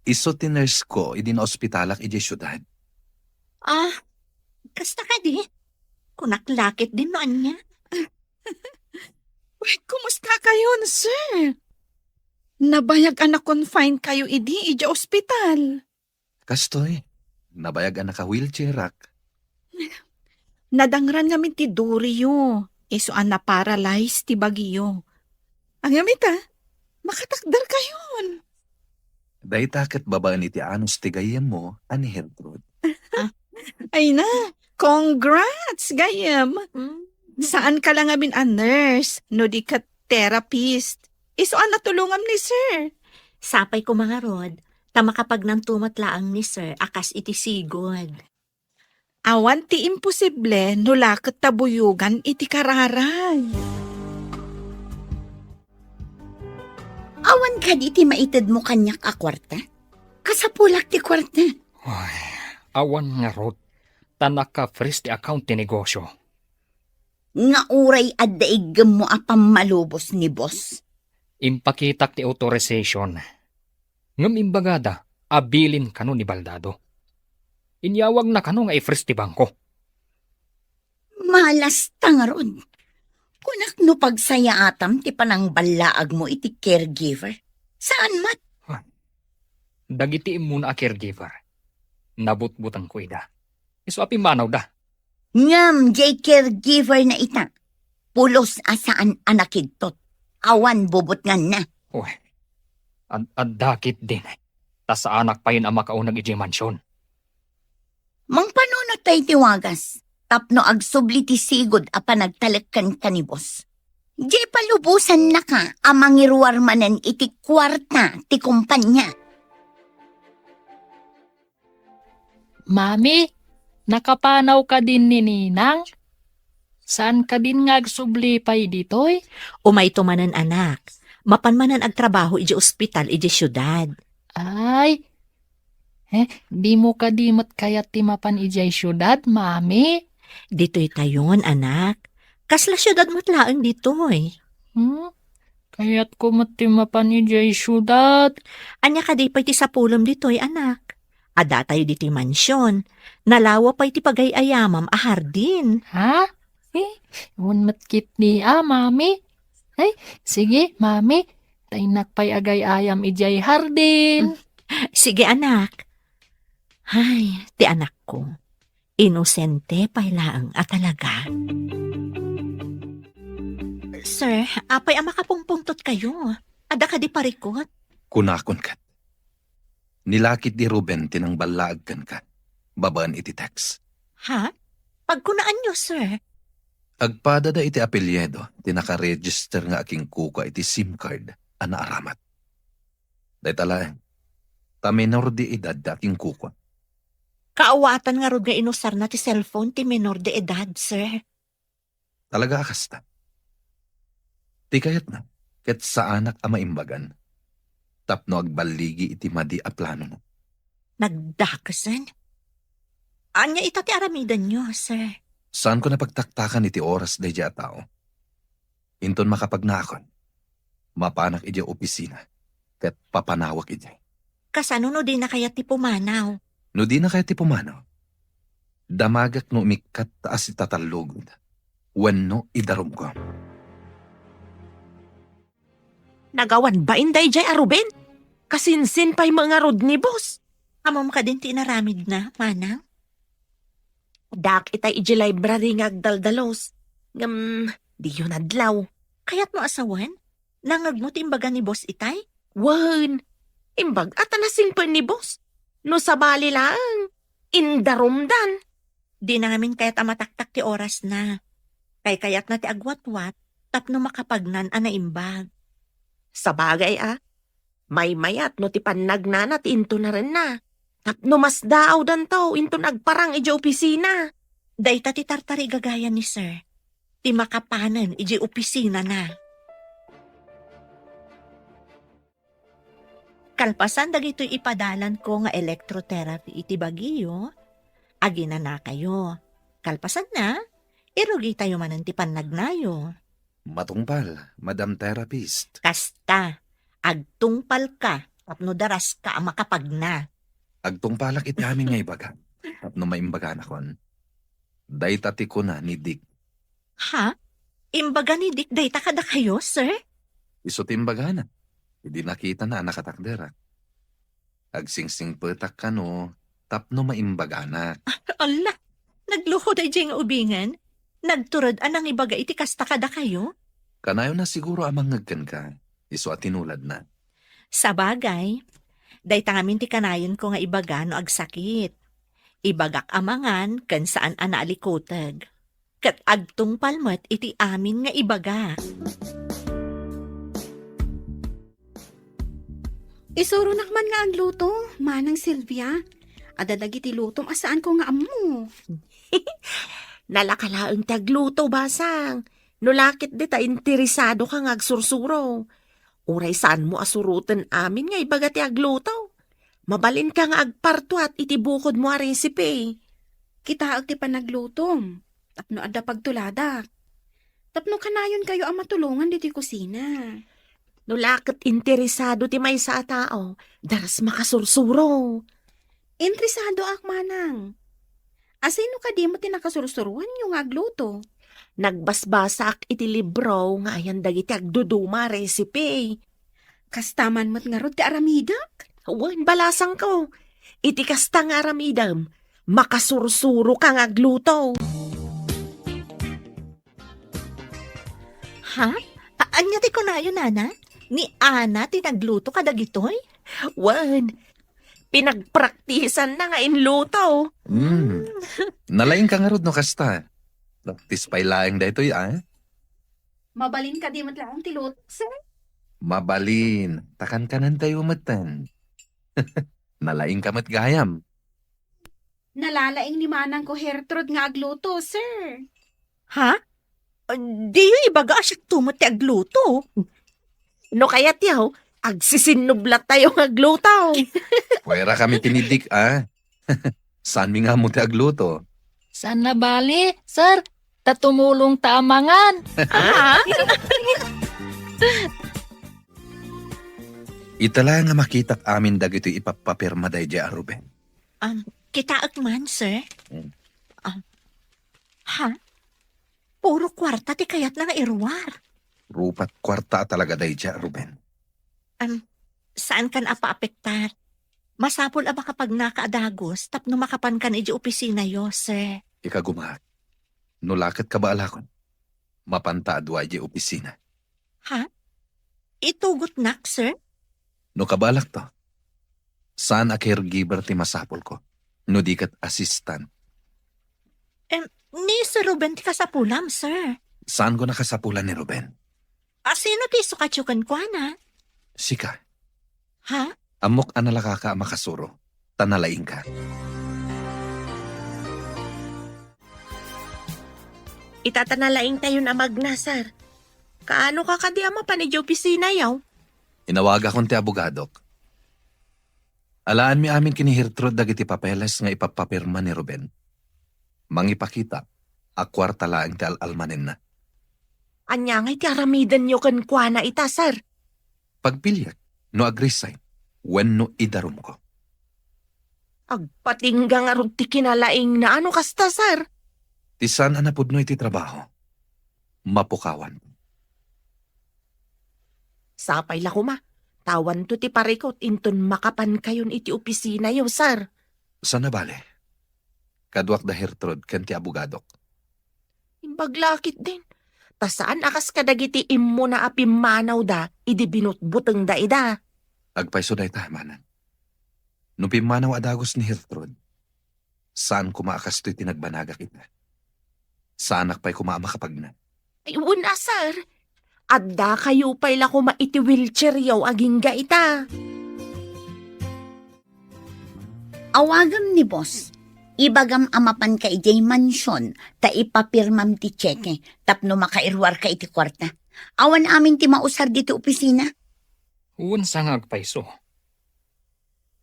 Isu ti nurse ko idi naospitalak idiay siudad. Ah, kasta kadi? Kunak la ketdin no ania. Uy, kumusta kayon, sir? Nabayag a na-confine kayo idi idiay ospital. Kastoy, nabayag a naka-wheelchairak. Nadangran ngamin ti duriyo, isu a na-paralyze ti bagiyo. Ngem ita, makatakder kayon. Dayta ket babaen iti anus ti gayyemmo a ni Gertrude. Ah, ay na, congrats, gayyem. Mm. Saan ka la ngamin a nurse, no di ket therapist. Isu a natulongam ni sir. Sapay koma ngarud, ta makapagnanto met laeng ni sir a kas iti sigud. Awan ti imposible no la ket ta buyogan iti kararay. Awan kadi ti maitedmo kaniak a kuarta? Kasapulak ti kuarta. Ay, awan ngarud, ta naka-freeze ti account ti negosyo. Nga uray adda iggemmo a pammalubos ni boss. Impakitak ti authorization. Ngem imbagada a bilin kano ni Baldado. Inyawagna kano nga i-freeze ti bangko. Malasta ngarud. Kunak no pagsayaatam ti panangballaagmo iti caregiver. Saan met? Dagiti immuna a caregiver, nabutbutengko ida. Isu a pimmanawda. Ngem diay caregiver na ita, pulos a saan a nakidtot. Awan bubutnganna. Uy, ad-, adda ketdin, ta saanak payen a makauneg idiay mansion. Mangpanunot tay ti wagas, tapno agsubli ti sigud a panagtalek kenka ni boss. Diay palubosannaka a mangiruar manen iti kuarta ti kompania. Mami, Nakapanaw kadin ni Ninang? Saan kadin nga agsubli pay ditoy? Umayto manen, anak. Mapan manen agtrabaho idiay ospital idiay siudad. Ay, eh, dimo kadi met kayat ti mapan idiay siudad, Mami? Ditoytayon, anak. Kasla siudad met laeng ditoy. Hmm? Kayatko met ti mapan idiay siudad. Ania kadi pay ti sapulem ditoy, anak? Addatayo ditoy mansion. Nalawa pay ti pagay-ayamam a hardin. Ha? Eh, wen met ketdi a, Mami. Ay, sige, Mami. Ta innak pay agay-ayam idiay hardin. Sige, anak. Ay, ti anakko. Inosente pay laeng a talaga. Sir, apay a makapungpungtotkayo? Adda kadi parikut? Kunakon ket. Ni lakit di Ruben ti nangballaag kenka, babaen iti text. Ha? Pagkunaanyo, sir? Agpadada iti apelyido ti nakaregister nga akinkukua iti SIM card a naaramat. Dayta laeng, ta menor de edad ti akinkukua. Kaawatan ngarud nga inusarna ti cellphone ti menor de edad, sir. Talaga a kasta. Ti kayatna, ket saanak a maimbagan, tapno agballigi iti madi a planona. Nagdakesen? Ania ita ti aramidenyo, sir? Saanko napagtaktakan iti oras daydiay a tao. Inton makapagnaakon, mapanak idiay opisina, ket papanawak idiay. Kasano no dina kayat ti pumanaw? No dina kayat ti pumanaw, damagak no umikkat ta asitatallogen wenno idarumko. Nagawan bain daydiay a Ruben? Kasinsin pay met ngarud ni boss. Ammom kadin ti inaramidna, manang? Addaak itay idiay library nga agdaldalos. Ngem, diyo nadlaw. Kayatmo a sawen? Nangngegmo ti imbaga ni boss itay? Wen, imbag-at a nasimper ni boss. No sabali laeng, indarumdan. Dina ngamin kayat a mataktak ti orasna. Kaykayatna ti agwatwat tapno makapagnan a naimbag. Sabagay a, maymayat no ti pannagnana ti intunarenna. Tapno masdaawdanto inton agparang idiay opisina. Dayta ti tartarigagayan ni Sir, ti makapanen idiay opisinana. Kalpasan dagitoy ipadalanko nga electrotherapy iti bagiyo, aginanakayo. Kalpasanna, irugitayo manen ti pannagnayo. Matungpal, Madam Therapist. Kasta, agtungpalka tapno daraska a makapagna. Agtungpalak iti amin nga ibaga tapno maimbaganakon. Dayta ti kuna ni Dick. Ha? Imbaga ni Dick dayta kadakayo, sir? Isu ti imbagana. Idi nakitana a nakatakderak. Agsingsingpetak kano tapno maimbaganak. Ala, nagluko daydiay nga ubingen? Nagtured a nangibaga iti kasta kadakayo? Kanayonna siguro a mangngeg kenka, isu a tinuladna. Sabagay, dayta ngamin ti kanayonko nga ibaga no agsakit. Ibagak a mangan ken saan a naalikuteg. Ket agtungpal met iti amin nga ibaga. Isuronak man nga agluto, Manang Silvia. Adda dagiti lutom a saanko nga ammo. Nalaka laeng ti agluto, basang. No la ketdi ta interesadoka nga agsursuro. Uray saanmo a suroten amin nga ibaga ti agluto. Mabalinka nga agpartuat iti bukodmo a recipe. Kitaek ti panaglutom, tapno adda pagtuladak. Tapno kanayonkayo a matulongan ditoy kusina. No la ket interesado ti maysa a tao, daras makasursuro. Interesadoak, manang. Asino kadi met ti nakasursuroanyo nga agluto? Nagbasbasaak iti libro nga ayan dagiti agduduma a recipe. Kasta man met ngarud ti aramidek? Wen, balasangko. Iti kasta nga aramidem, makasursuroka nga agluto. Ha? A-, ania ti kunayo, nana? Ni Ana ti nagluto kadagitoy? Wen, pinagpraktisanna nga inluto. Hmm. Nalaingka ngarud no kasta. Practice pay laeng daytoy, a? Mabalin kadi met laeng ti luto, sir? Mabalin. Ta kankanentayo metten. Nalaingka met gayam. Nalalaing ni manangko Gertrude nga agluto, sir. Ha? Diyo ibaga a siakto met ti agluto. No kayatyo, agsisinnublatayo nga agluto. Puwera kami tinidik, a. Saanmi nga ammo ti agluto. Saan a bali, sir. Ta tumulongta a mangan. Ah? Ita la nga makitak amin dagitoy ipappapirma daydiay a Ruben. Um, kitaek man, sir. Hmm. Um, ha? Puro kuarta ti kayatna nga iruar. Rupat kuarta a talaga daydiay a Ruben. Um, saankan a paapektar. Masapul a makapagnaka a dagus tapno makapankan idiay opisinayo, sir. Ikagumaak. No la ket kabaalakon, mapanta a dua idiay opisina. Ha? Itugotnak, sir? No kabaalakto, saan a caregiver ti masapulko, no di ket assistant. Em, ni Sir Ruben ti kasapulam, sir. Saanko a kasapulan ni Ruben? A, sino ti isukatyo kenkuana? Sika. Ha? Ammok a nalakaka a makasuro, ta nalaingka. Ita ta nalaingtayon a magna, sir. Kaano ka kadi a mapan idiay opisinayo? Inawagakon ti abogadok. Alaanmi amin ken ni Gertrude dagiti papeles nga ipappapirma ni Ruben. Mangipakita a kuarta laeng ti al-almanenna. Ania ngay ti aramidenyo kenkuana ita, sir? Pagpiliek no ag-resign wenno idarumko. Agpatingga ngarud ti kinalaingna no kasta, sir. Ti saan a napudno iti trabaho, mapukawan. Sapay la koma, ta awanto ti parikut inton makapankayon iti opisinayo, sir. Saan a bale. Kaduak da Gertrude ken ti abogadok. Imbag la ketdin. Ta saan a kas kadagiti immuna a pimmanawda idi binutbutengda ida. Agpayso dayta, manang. No pimmanaw a dagus ni Gertrude, saan koma a kastoy ti nagbanagak ita. Saanak pay koma a makapagna. Ay, wen a, sir. Addakayo pay la koma iti wheelchairyo agingga ita. Awagem ni boss. Ibagam a mapanka idiay mansion ta ipapirmam ti tseke tapno makairuarka iti kuarta. Awan amin ti mausar ditoy opisina. Wen sa nga agpayso.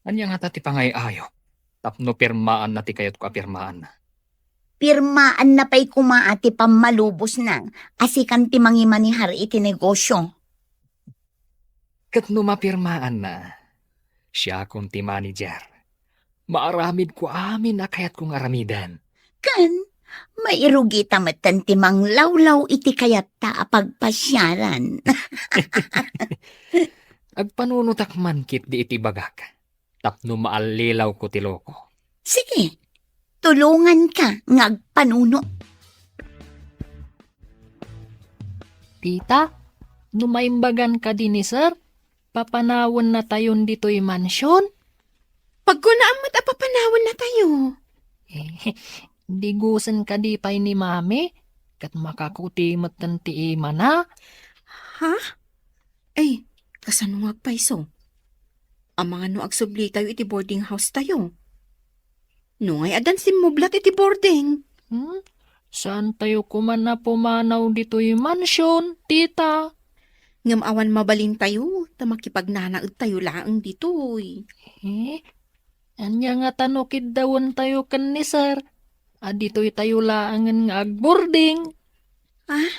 Ania ngata ti pangay-ayo tapno pirmaanna ti kayatko a pirmaanna? Pirmaanna pay koma a ti pammalubosna a sikan ti mangimanehar iti negosyo. Ket no mapirmaanna, siakon ti manager. Maaramidko amin a kayatko nga aramiden. Ken, mairugita metten ti manglawlaw iti kayatta a pagpasiaran. Agpanunotak man ketdi iti ibagak, tapno maallilawko ti loko. Sige, tulonganka nga agpanuno. Tita, no maimbagan kadi ni Sir, papanawennatayon ditoy mansion? Pagkunaam met a papanawennatayo. Eh, digusen kadi pay ni Mami, ket makakuti metten ti imana. Ha? Ay, kasano nga agpayso? Amangan no agsublitayo iti boarding house tayo. No ngay addan simmublat iti boarding. Hmm? Saantayo koma a pumanaw ditoy mansion, tita? Ngem awan mabalintayo, ta makipagnanaedtayo laeng ditoy. Eh? Ania ngata no kiddawentayo ken ni Sir? A ditoytayo laengen nga agboarding. Ah?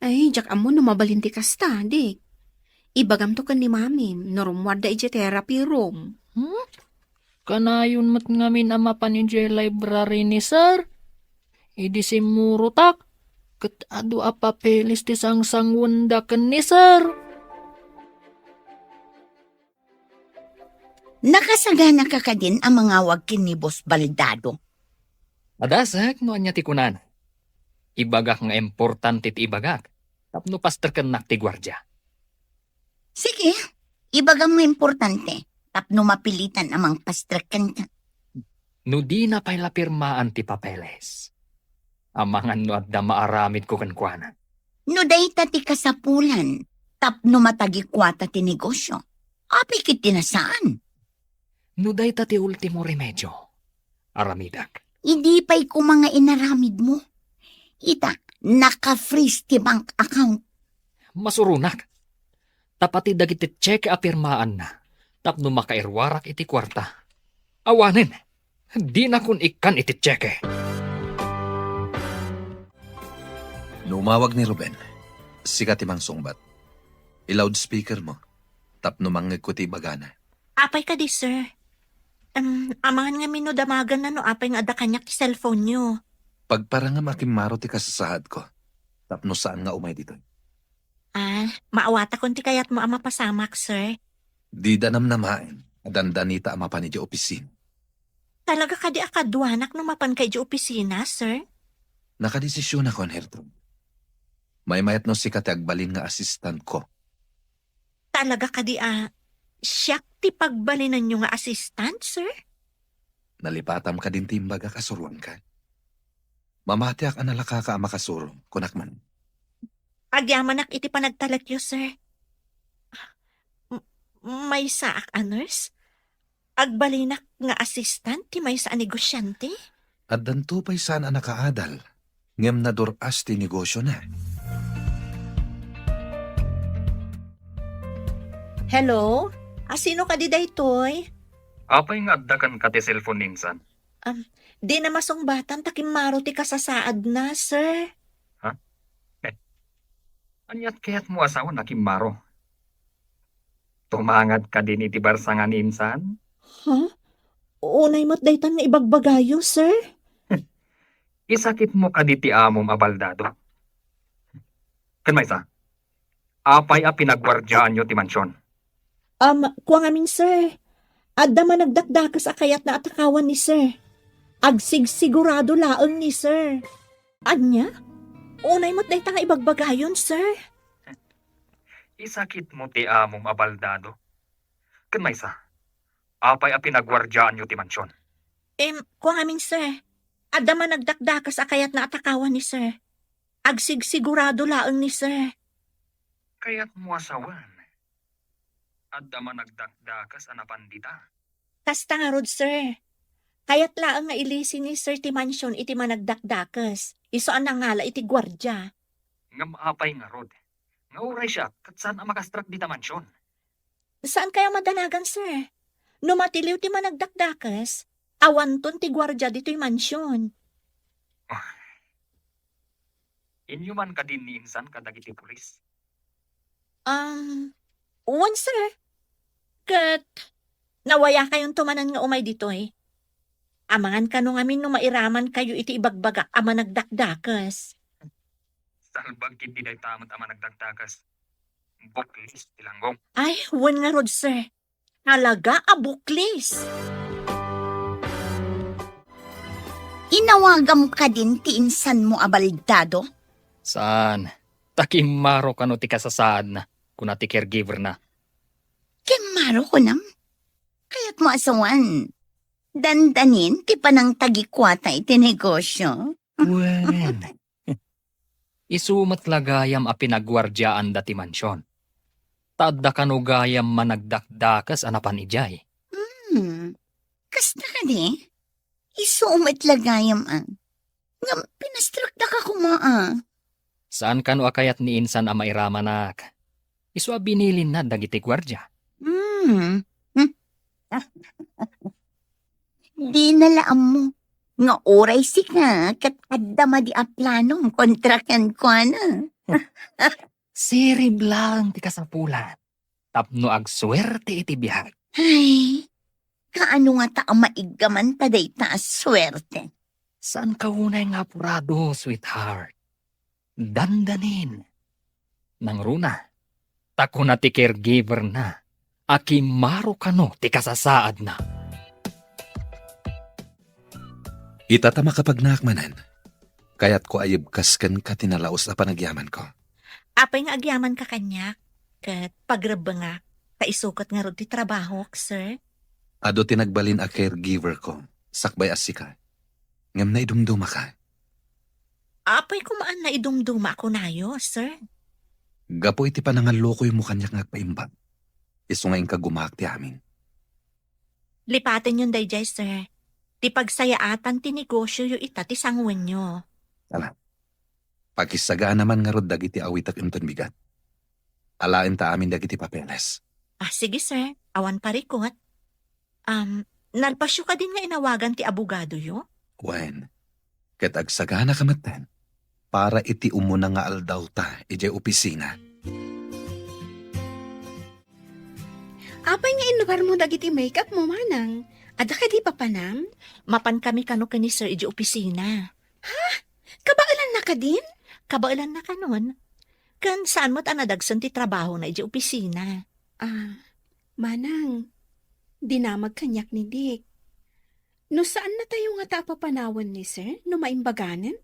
Ay, diak ammo no mabalin ti kasta, Dick. Ibagamto ken ni Mami no rummuarda idiay therapy room. Hmm? Kanayon met ngamin a mapan idiay library ni Sir. Idi simmurotak, ket adu a papeles ti sangsanguenda ken ni Sir. Nakasaganaka kadin a mangawag ken ni Boss Baldado? Adasek no ania ti kunana. Ibagak nga importante ti ibagak tapno pastrekennak ti guardia. Sige, ibagam nga importante tapno mapilitan a mangpastrek kenka. No dina pay la pirmaan ti papeles, amangan no adda maaramidko kenkuana. No dayta ti kasapulan tapno matagikuata ti negosio, apay ket ti nasaan? No dayta ti ultimo remedio, aramidek. Idi pay koma nga inaramidmo. Ita, naka-freeze ti bank account. Masuronak. Ta pati dagiti tseke a pirmaanna tapno makairuarak iti kuarta. Awanen, dinakon ikkan iti tseke. No umawag ni Ruben, sika ti mangsungbat. I-loudspeaker mo, tapno mangngegko ti ibagana. Apay kadi, sir? Em, amangan ngamin no damaganna no apay nga adda kaniak ti cellphone-yo. Pagparangam a kimmaro ti kasasaadko, tapno saan nga umay ditoy. Ah, maawatakon ti kayatmo a mapasamak, sir. Dida namnamaen a dandanita a mapan idiay opisina. Talaga kadi a kaduanak no mapanka idiay opisina, sir? Nakadesisionakon, Gertrude. Maymayat no sika ti agbalin nga assistant-ko. Talaga kadi a siak ti pagbalinanyo nga assistant, sir? Nalipatam kadin ti imbagak a suroanka? Mamatiak a nalakaka a makasuro, kunak man. Agyamanak iti panagtalekyo, sir. M-, maysaak a nurse? Agbalinak nga assistant ti maysa a negosiante? Addanto pay saan a nakaadal, ngem nadur-as ti negosiona. Hello? A, sino kadi daytoy? Apay nga adda kenka ti cellphone ni insan? Um, di na masungbatan ta kimmaro ti kasasaadna, sir. Ha? Eh, aniat kayatmo a sawen a kimmaro? Tumangat kadin iti barsangan ni insan? Ha? Unay met daytan nga ibagbagayo, sir. Isakitmo kadi ti amom a baldado. Ken maysa, apay a pinaguardiaanyo ti mansion? Um, kua ngamin, sir. Adda managdakdakes a kayatna a takawan ni sir. Agsigsigurado laeng ni sir. Ania? Unay met dayta nga ibagbagayon, sir. Isakitmo ti amom a baldado. Ken maysa, apay a pinaguardiaanyo ti mansion? Em, kua ngamin, sir. Adda managdakdakes a kayatna a takawan ni sir. Agsigsigurado laeng ni sir. Kayatmo a sawen, adda managdakdakes a napan dita? Kasta ngarud, sir. Kayat laeng nga ilisi ni sir ti mansion iti managdakdakes. Isu a nangala iti guardia. Ngem apay ngarud nga uray siak ket saan a makastrak dita mansion? Saan kayo madanagan, sir? No matiliw ti managdakdakes, awanton ti guardia ditoy mansion. Ah. Inyo man kadin ni insan kadagiti pulis? Um, wen, sir. Ket nawayakayonto manen nga umay ditoy. Amangan kano ngamin no mairaman kayo iti ibagbagak a managdakdakes. Salbag ketdi dayta met a managdakdakes. Buklis ti langgong. Ay, wen ngarud, sir. Talaga a buklis. Inawagam kadin ti insanmo a baldado? Saan. Ta kimmaro kano ti kasasaadna, kuna ti caregiver-na. Kimmaro kunam? Kayatmo a sawen, dandanin ti panangtagikuata iti negosio? Wen. Isu met la gayam a pinaguardiaanda ti mansion. Ta adda kano gayam managdakdakes a napan idiay. Hmm. Kasta kadi? Isu met la gayam a. Ngem pinastrakdaka koma a. Saan kano a kayat ni insan a mairamanak? Isu a binilinna dagiti guardia. Hmm. Hmm. Dina la ammo nga uray sika ket adda madi a planom kontra kenkuana. Sirib laeng ti kasapulan tapno agsuerte iti biag. Ay, kaano ngata a maiggaman ta dayta a suerte? Saanka unay nga apurado, sweetheart. Dandanin. Nangruna, ta kuna ti caregiver-na a kimmaro kano ti kasasaadna. Ita ta makapagnaak manen, kayatko a yebkas kenka ti nalaus a panagyamanko. Apay nga agyamanka kaniak, ket pagrebbengak, ta isu ket ngarud ti trabahok, sir? Adu ti nagbalin a caregiver-ko, sakbay a sika. Ngem naidumdumaka. Apay koma a naidumduma a kunayo, sir? Gapu iti panangallukoymo kaniak nga agpaimbag, isu nga inka gumaak ti amin. Lipatenyon daydiay, sir. Ti pagsayaatan ti negosioyo ita ti sanguenyo. Ala, pakisagana man ngarud dagiti awitek inton bigat. Alaenta amin dagiti papeles. Ah, sige, sir. Awan parikot. Um, nalpasyo kadin nga inawagan ti abogadoyo? Wen, ket agsaganaka metten para iti umuna nga aldawta idiay opisina. Apay nga inlugarmo dagiti make-up mo, manang? Adda kadi papanam? Mapan kami kano ken ni sir idiay opisina. Ha? Kabaelanna kadin? Kabaelanna kanon. Ken saan met a nadagsen ti trabahona idiay opisina. Ah, manang, dinamag kaniak ni Dick. No saannatayo ngata a papanawen ni sir, no maimbaganen?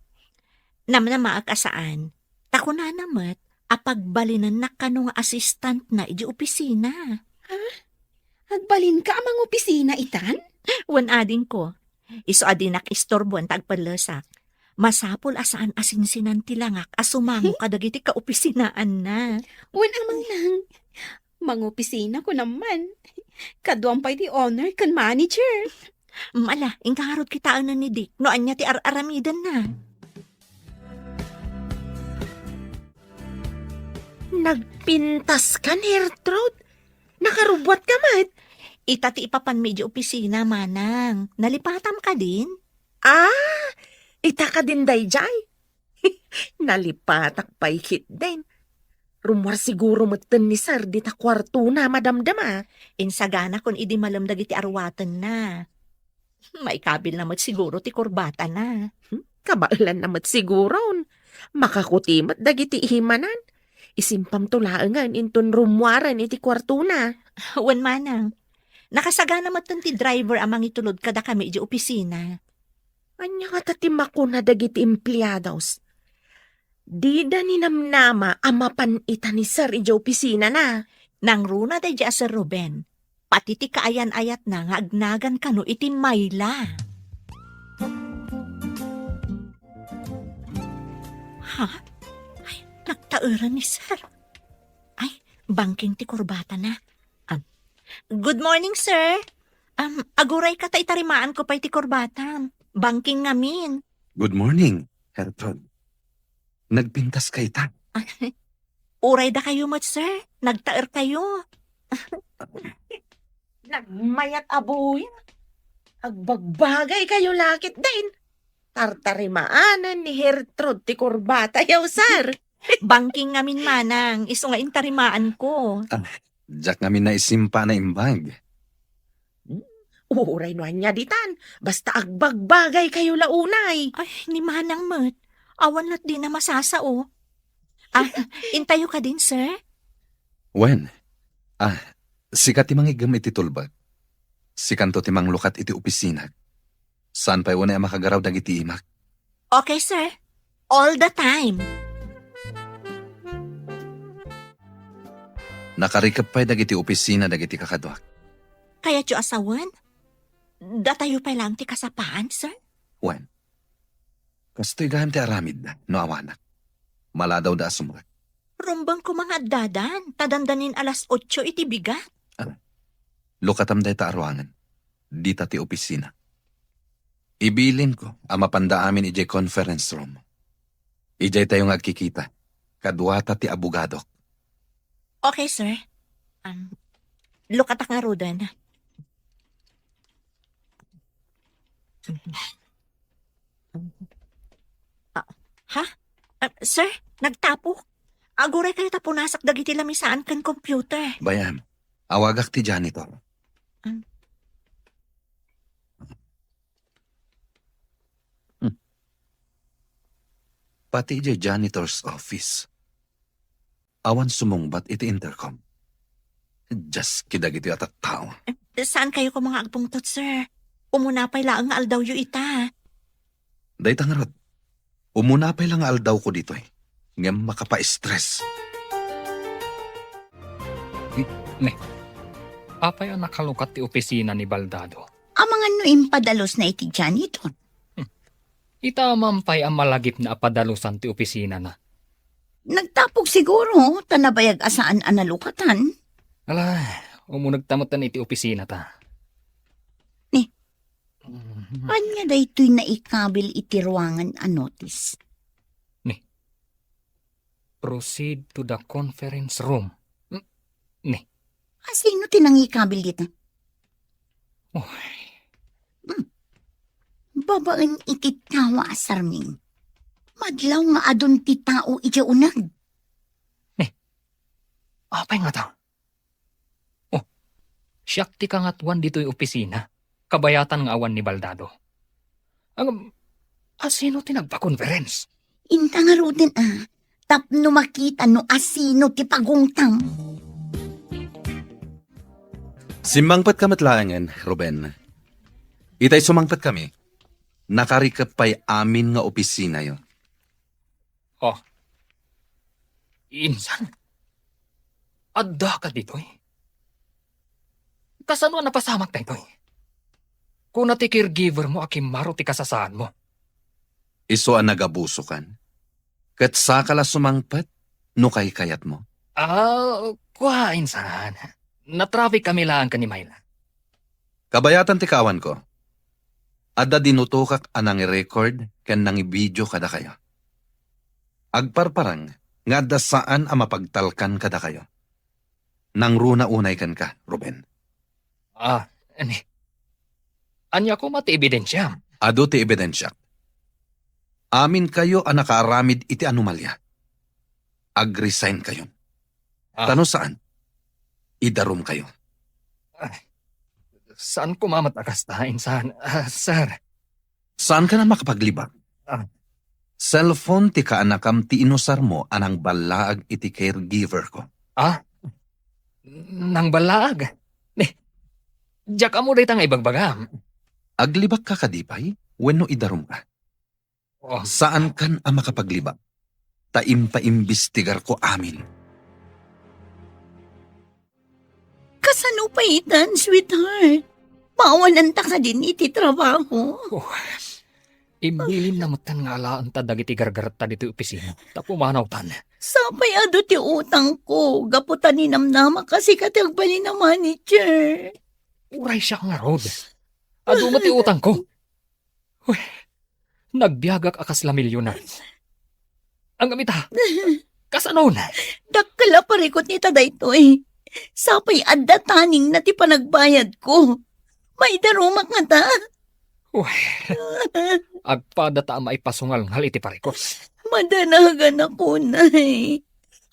Namnamaak a saan. Ta kunana met a pagbalinennak kano nga assistant na idiay opisina. Ha? Agbalinka a mangopisina itan? Wen adingko. Isu a dinak istorboan ta agpellesak. Masapul a saan a sinsinan ti langak a sumango kadagiti kaopisinaanna. Wen a, manang, mangopisina ko naman. Kaduam pay ti owner ken manager. Mm, ala, inka ngarud kitaen ni Dick no ania ti ar-aramidenna. Nagpintas ka, Gertrude? Nakarubbuat ka met? Ita ti ipapanmi idiay opisina, manang. Nalipatam kadin? Ah, ita kadin daydiay? Nalipatak pay ketdin. Rummuar siguro metten ni sir dita kuartona, madamdama. Insaganakon idi malem dagiti aruatenna. Maikabilna met siguro ti kurbatana. Hmm, kabaelanna met siguron. Makakuti met dagiti imanan. Isimpamto laengen inton rummuaren iti kuartona. Wen, manang. Nakasagana metten ti driver a mangitulod kadakami idiay opisina. Ania ngata ti makuna dagiti empleados? Dida ninamnama a mapan ita ni sir idiay opisinana. Nangruna daydiay a Sir Ruben. Pati ti kaayan-ayatna nga agnagan kano iti mayla. Ha? Ay, nagtaeran ni sir. Ay, bangking ti kurbatana. Um, good morning, sir. Um, agurayka ta itarimaanko pay ti kurbatam. Bangking ngamin. Good morning, Gertrude. Nagpintas kayta. Uray dakayo met, sir. Nagtaer kayo. Nagmayat a buya. Agbagbagay kayo la ketdin. Tartarimaanen ni Gertrude ti kurbatayo, sir. Bangking ngamin, manang, isu nga intarimaanko. Ah, diak ngamin naisimpa a naimbag. Hmm? Uray no ania ditan, basta agbagbagay kayo la unay. Ay, ni manang met. Awan lat dina masasao. Ah, intayo kadin, sir? Wen. Ah, sika ti mangiggem iti tulbek. Sikanto ti manglukat iti opisina. Saan pay unay a makagaraw dagiti imak. Okay, sir. All the time. Nakarikep pay dagiti opisina dagiti kakaduak. Kayatyo a sawen? Datayo pay laeng ti kasapaan, sir? Wen. Kastoy gayam ti aramidda, no awanak. Maladawda a sumrek. Rumbeng koma nga addadan, ta dandanin alas otso iti bigat. Ah, lukatam dayta a ruangan. Dita ti opisina. Ibilinko a mapanda amin idiay conference room. Idiaytayo nga agkikita. Kaduata ti abogadok. Okay, sir. Um, lukatak ngaruden. Ah, ha? Ah, sir, nagtapok. Aguray kayo ta punasak dagiti lamisaan ken computer. Bayam, awagak ti janitor. Ah. Hmm. Pati idiay janitor's office. Awan sumungbat iti intercom. Dios, kadagitoy a tattao. Eh, saan kayo koma nga agpungtot, sir? Umuna pay laeng nga aldawyo ita. Dayta ngarud, umuna pay la nga aldawko ditoy. Ngem makapa-stress. Ne, apay a nakalukat ti opisina ni Baldado? Amangan no impadalosna iti janitor. Hmm. Ita man pay a malagipna a padalusan ti opisinana. Nagtapok siguro, ta nabayag a saan a nalukatan. Ala, umunegta metten iti opisinata. Ni? Hmm. Ania daytoy naikabil iti ruangan a notice? Ni, "Proceed to the conference room." Hmm, ni. Asino ti nangikabil dita? Oy. Hmm. Babaen iti tawa a sarming. Madlaw nga adun ti tao idiay uneg. Ni, apay ngata? Oh, siak ti kangatuan ditoy opisina. Kabayatan nga awan ni Baldado. Ang, asino ti nagpa-conference? Inta ngaruden, a, tapno makita no asino ti pagungtam. Simmangpetka met laengen, Ruben. Itay sumangpetkami, nakarikep pay amin nga opisinayo. Oh. Insan? Addaka ditoy? Kasano a napasamak daytoy? Kuna ti caregiver mo a kimmaro ti kasasaadmo. Isu a nagabusokan? Ket saka la sumangpet no kaykayatmo? Ah, kua, insan. Natraffic kami laeng ken ni Myla. Kabayatan ti kaawanko. Adda dinutokak a nangirecord ken nangibidio kadakayo. Agparparang nga adda saan a mapagtalkan kadakayo. Nangruna unay kenka, Ruben. Ah, ani? Ania koma ti ebidensiam? Adu ti ebidensiak. Aminkayo a nakaaramid iti anomalia. Ag-resign kayon. Ah. Ta no saan, idarumkayo. Ay, saan koma met a kasta, insan, ah, sir? Saankan a makapaglibak? Ah. Cellphone ti kaanakam ti inusarmo a nangballaag iti caregiver ko. Ah? Nangballaag? Ni, diak ammo dayta nga ibagbagam. Aglibakka kadi pay wenno idarumka? Oh. Saankan a makapaglibak, ta impaimbestigarko amin. Kasano pay itan, sweetheart? Maawananta kadin iti trabaho? Oh, imbilinna metten nga alaenta dagiti gargaretta ditoy opisina, ta pumanawtan. Sapay adu ti utangko, gapu ta ninamnamak a sika ti agbalin a manager. Uray siak ngarud. Adu met ti utangko. Uy, nagbiagak a kasla milyonario. Ngem ita, kasanon? Dakkel a parikut ita daytoy. Sapay adda taningna ti panagbayadko. Maidarumak ngata? Uy, agpada ta a maipasungalngal iti parikut. Madanagan ako, nay.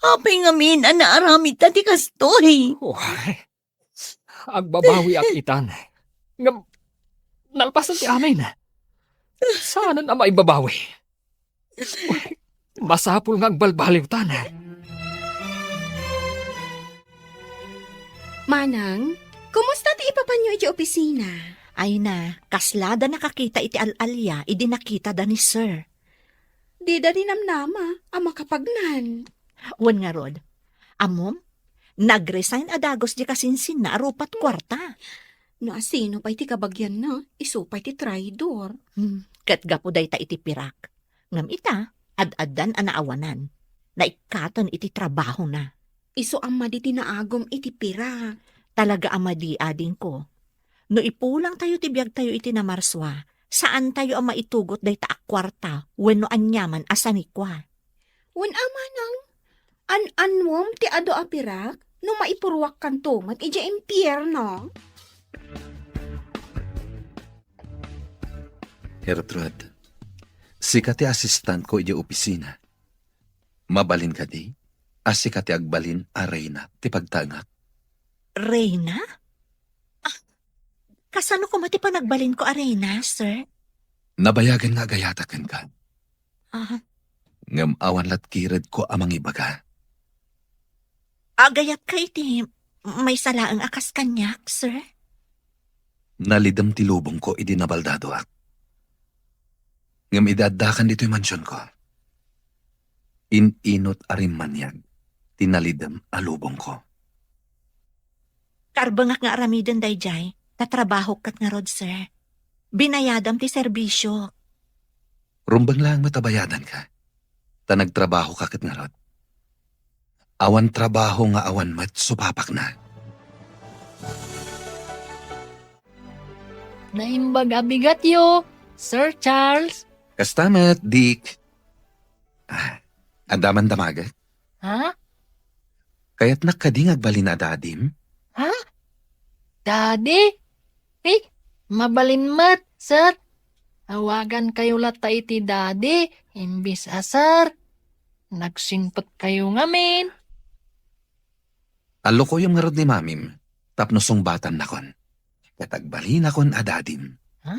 Apay ngamin a naaramidta ti kastoy? Uy, agbabawiak itan. Ngem, nalpasen ti amin. Saanen a maibabawi. Masapul nga agbalbaliwtan. Manang, kumusta ti ipapanyo iti opisina? Ay na, kasla da nakakita iti al-alia idi nakitada ni Sir. Dida ninamnama a makapagnan. Wen ngarud, ammom, nag-resign a dagus di kasinsinna a rupa't kuarta. No asino pay ti kabagianna, isu pay ti traidor. Hmm, ket gapu dayta iti pirak. Ngem ita, ad-addan a naawanan. Naikkaten iti trabahona. Isu a madi ti naagum iti pirak. Talaga a madi, adingko. No ipulangtayo ti biagtayo iti Namarsua, saantayo a maitugot dayta a kuarta wenno aniaman a sanikua. Wen a manang, an-annuem ti adu a pirak no maipuruakkanto met idiay impierno. Gertrude, sika ti asistentko idiay opisina. Mabalin kadi a sika ti agbalin a reyna ti pagtaengak? Reyna? Ah, kasano koma ti panagbalinko a reyna, sir? Nabayagen nga agayatak kenka. Ah. Ngem awan latgiredko a mangibaga. Agayatka iti maysa laeng a kas kaniak, sir? Nalidem ti lubongko idi nabaldadoak. Ngem idi addakan ditoy mansionko, in-inut a rimmaniag ti nalidem a lubongko. Karbengak nga aramiden daydiay, ta trabahok ket ngarud, sir. Binayadam ti serbisio. Rumbeng laeng met a bayadanka, ta nagtrabahoka ket ngarud. Awan trabaho nga awan met supapakna. Naimbag a bigatyo, Sir Charles. Kasta met, Dick. Ah, adda man damagek? Ha? Kayatnak kadi nga agbalin a dadim? Ha? Daddy? Eh, mabalin met, sir. Awagankayo latta iti daddy, imbis a sir. Nagsingpetkayo ngamin. Allukoyem ngarud ni mamim, tapno sungbatannakon. Ket agbalinakon a dadim. Ha?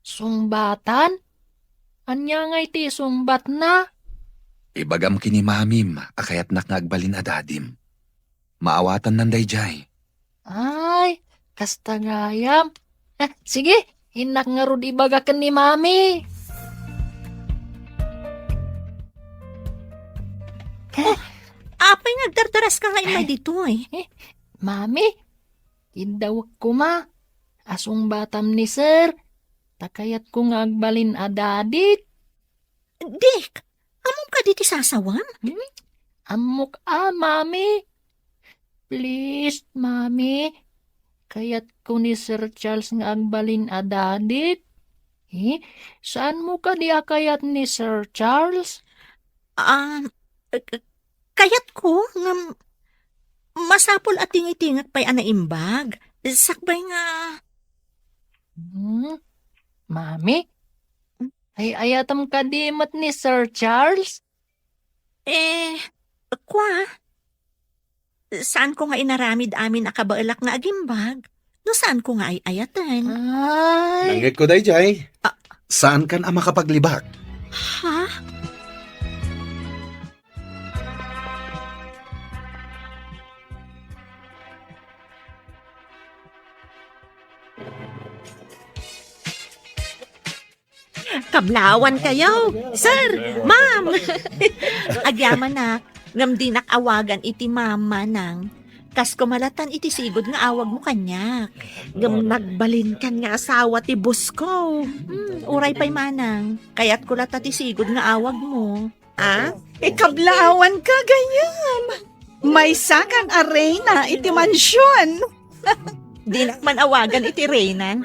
Sungbatan? Ania nga iti isungbatna? Ibagam ken ni mamim a kayatnak nga agbalin a dadim. Maawatannan daydiay. Ay, kasta gayam. Eh, sige, innak ngarud ibaga ken ni mami. Apay nga agdardaraska nga immay ditoy? Eh, mami, kiddawek koma a sungbatam ni sir, ta kayatko nga agbalin a dadik. Dick, ammom kadi ti sasawam? Hmm? Ammok a, mami. Please, mami. Kayatko ni Sir Charles nga agbalin a dadik. Eh, saanmo kadi a kayat ni Sir Charles? Ah, eh, eh, kayatko ngem masapul a tingitingek pay a naimbag. Sakbay nga Hmm? Mami? Ay-ayatem kadi met ni Sir Charles? Eh, kua, saanko nga inaramid amin a kabaelak nga agimbag no saanko nga ay-ayaten. Ay. Nangngegko daydiay. Ah. Saankan a makapaglibak. Ha? Kablawan kayo, sir, ma'am. Agyamanak, ngem dinak awagan iti ma'am, manang. Kas kumalatan iti sigud nga awagmo kaniak. Ngem nagbalinkan nga asawa ti boss ko. Hmm, uray pay manang, kayatko latta ti sigud nga awagmo. Ah? Ikablaawan ka, gayam. Maysakan a reyna iti mansion. Dinak man awagan iti reyna.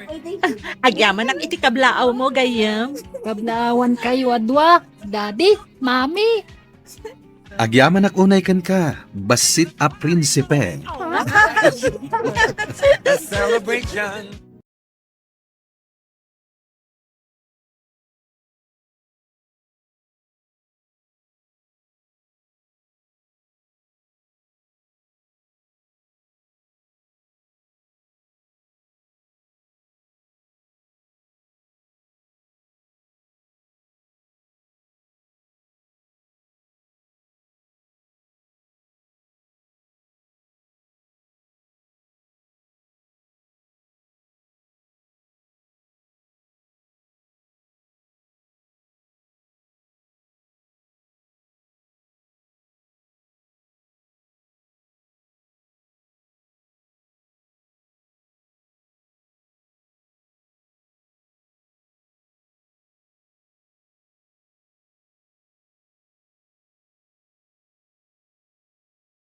Agyamanak iti kablaaw mo, gayam. Kablaawan kayo a dua, Daddy, Mami. Agyamanak unay kenka, bassit a prinsipe. A celebration.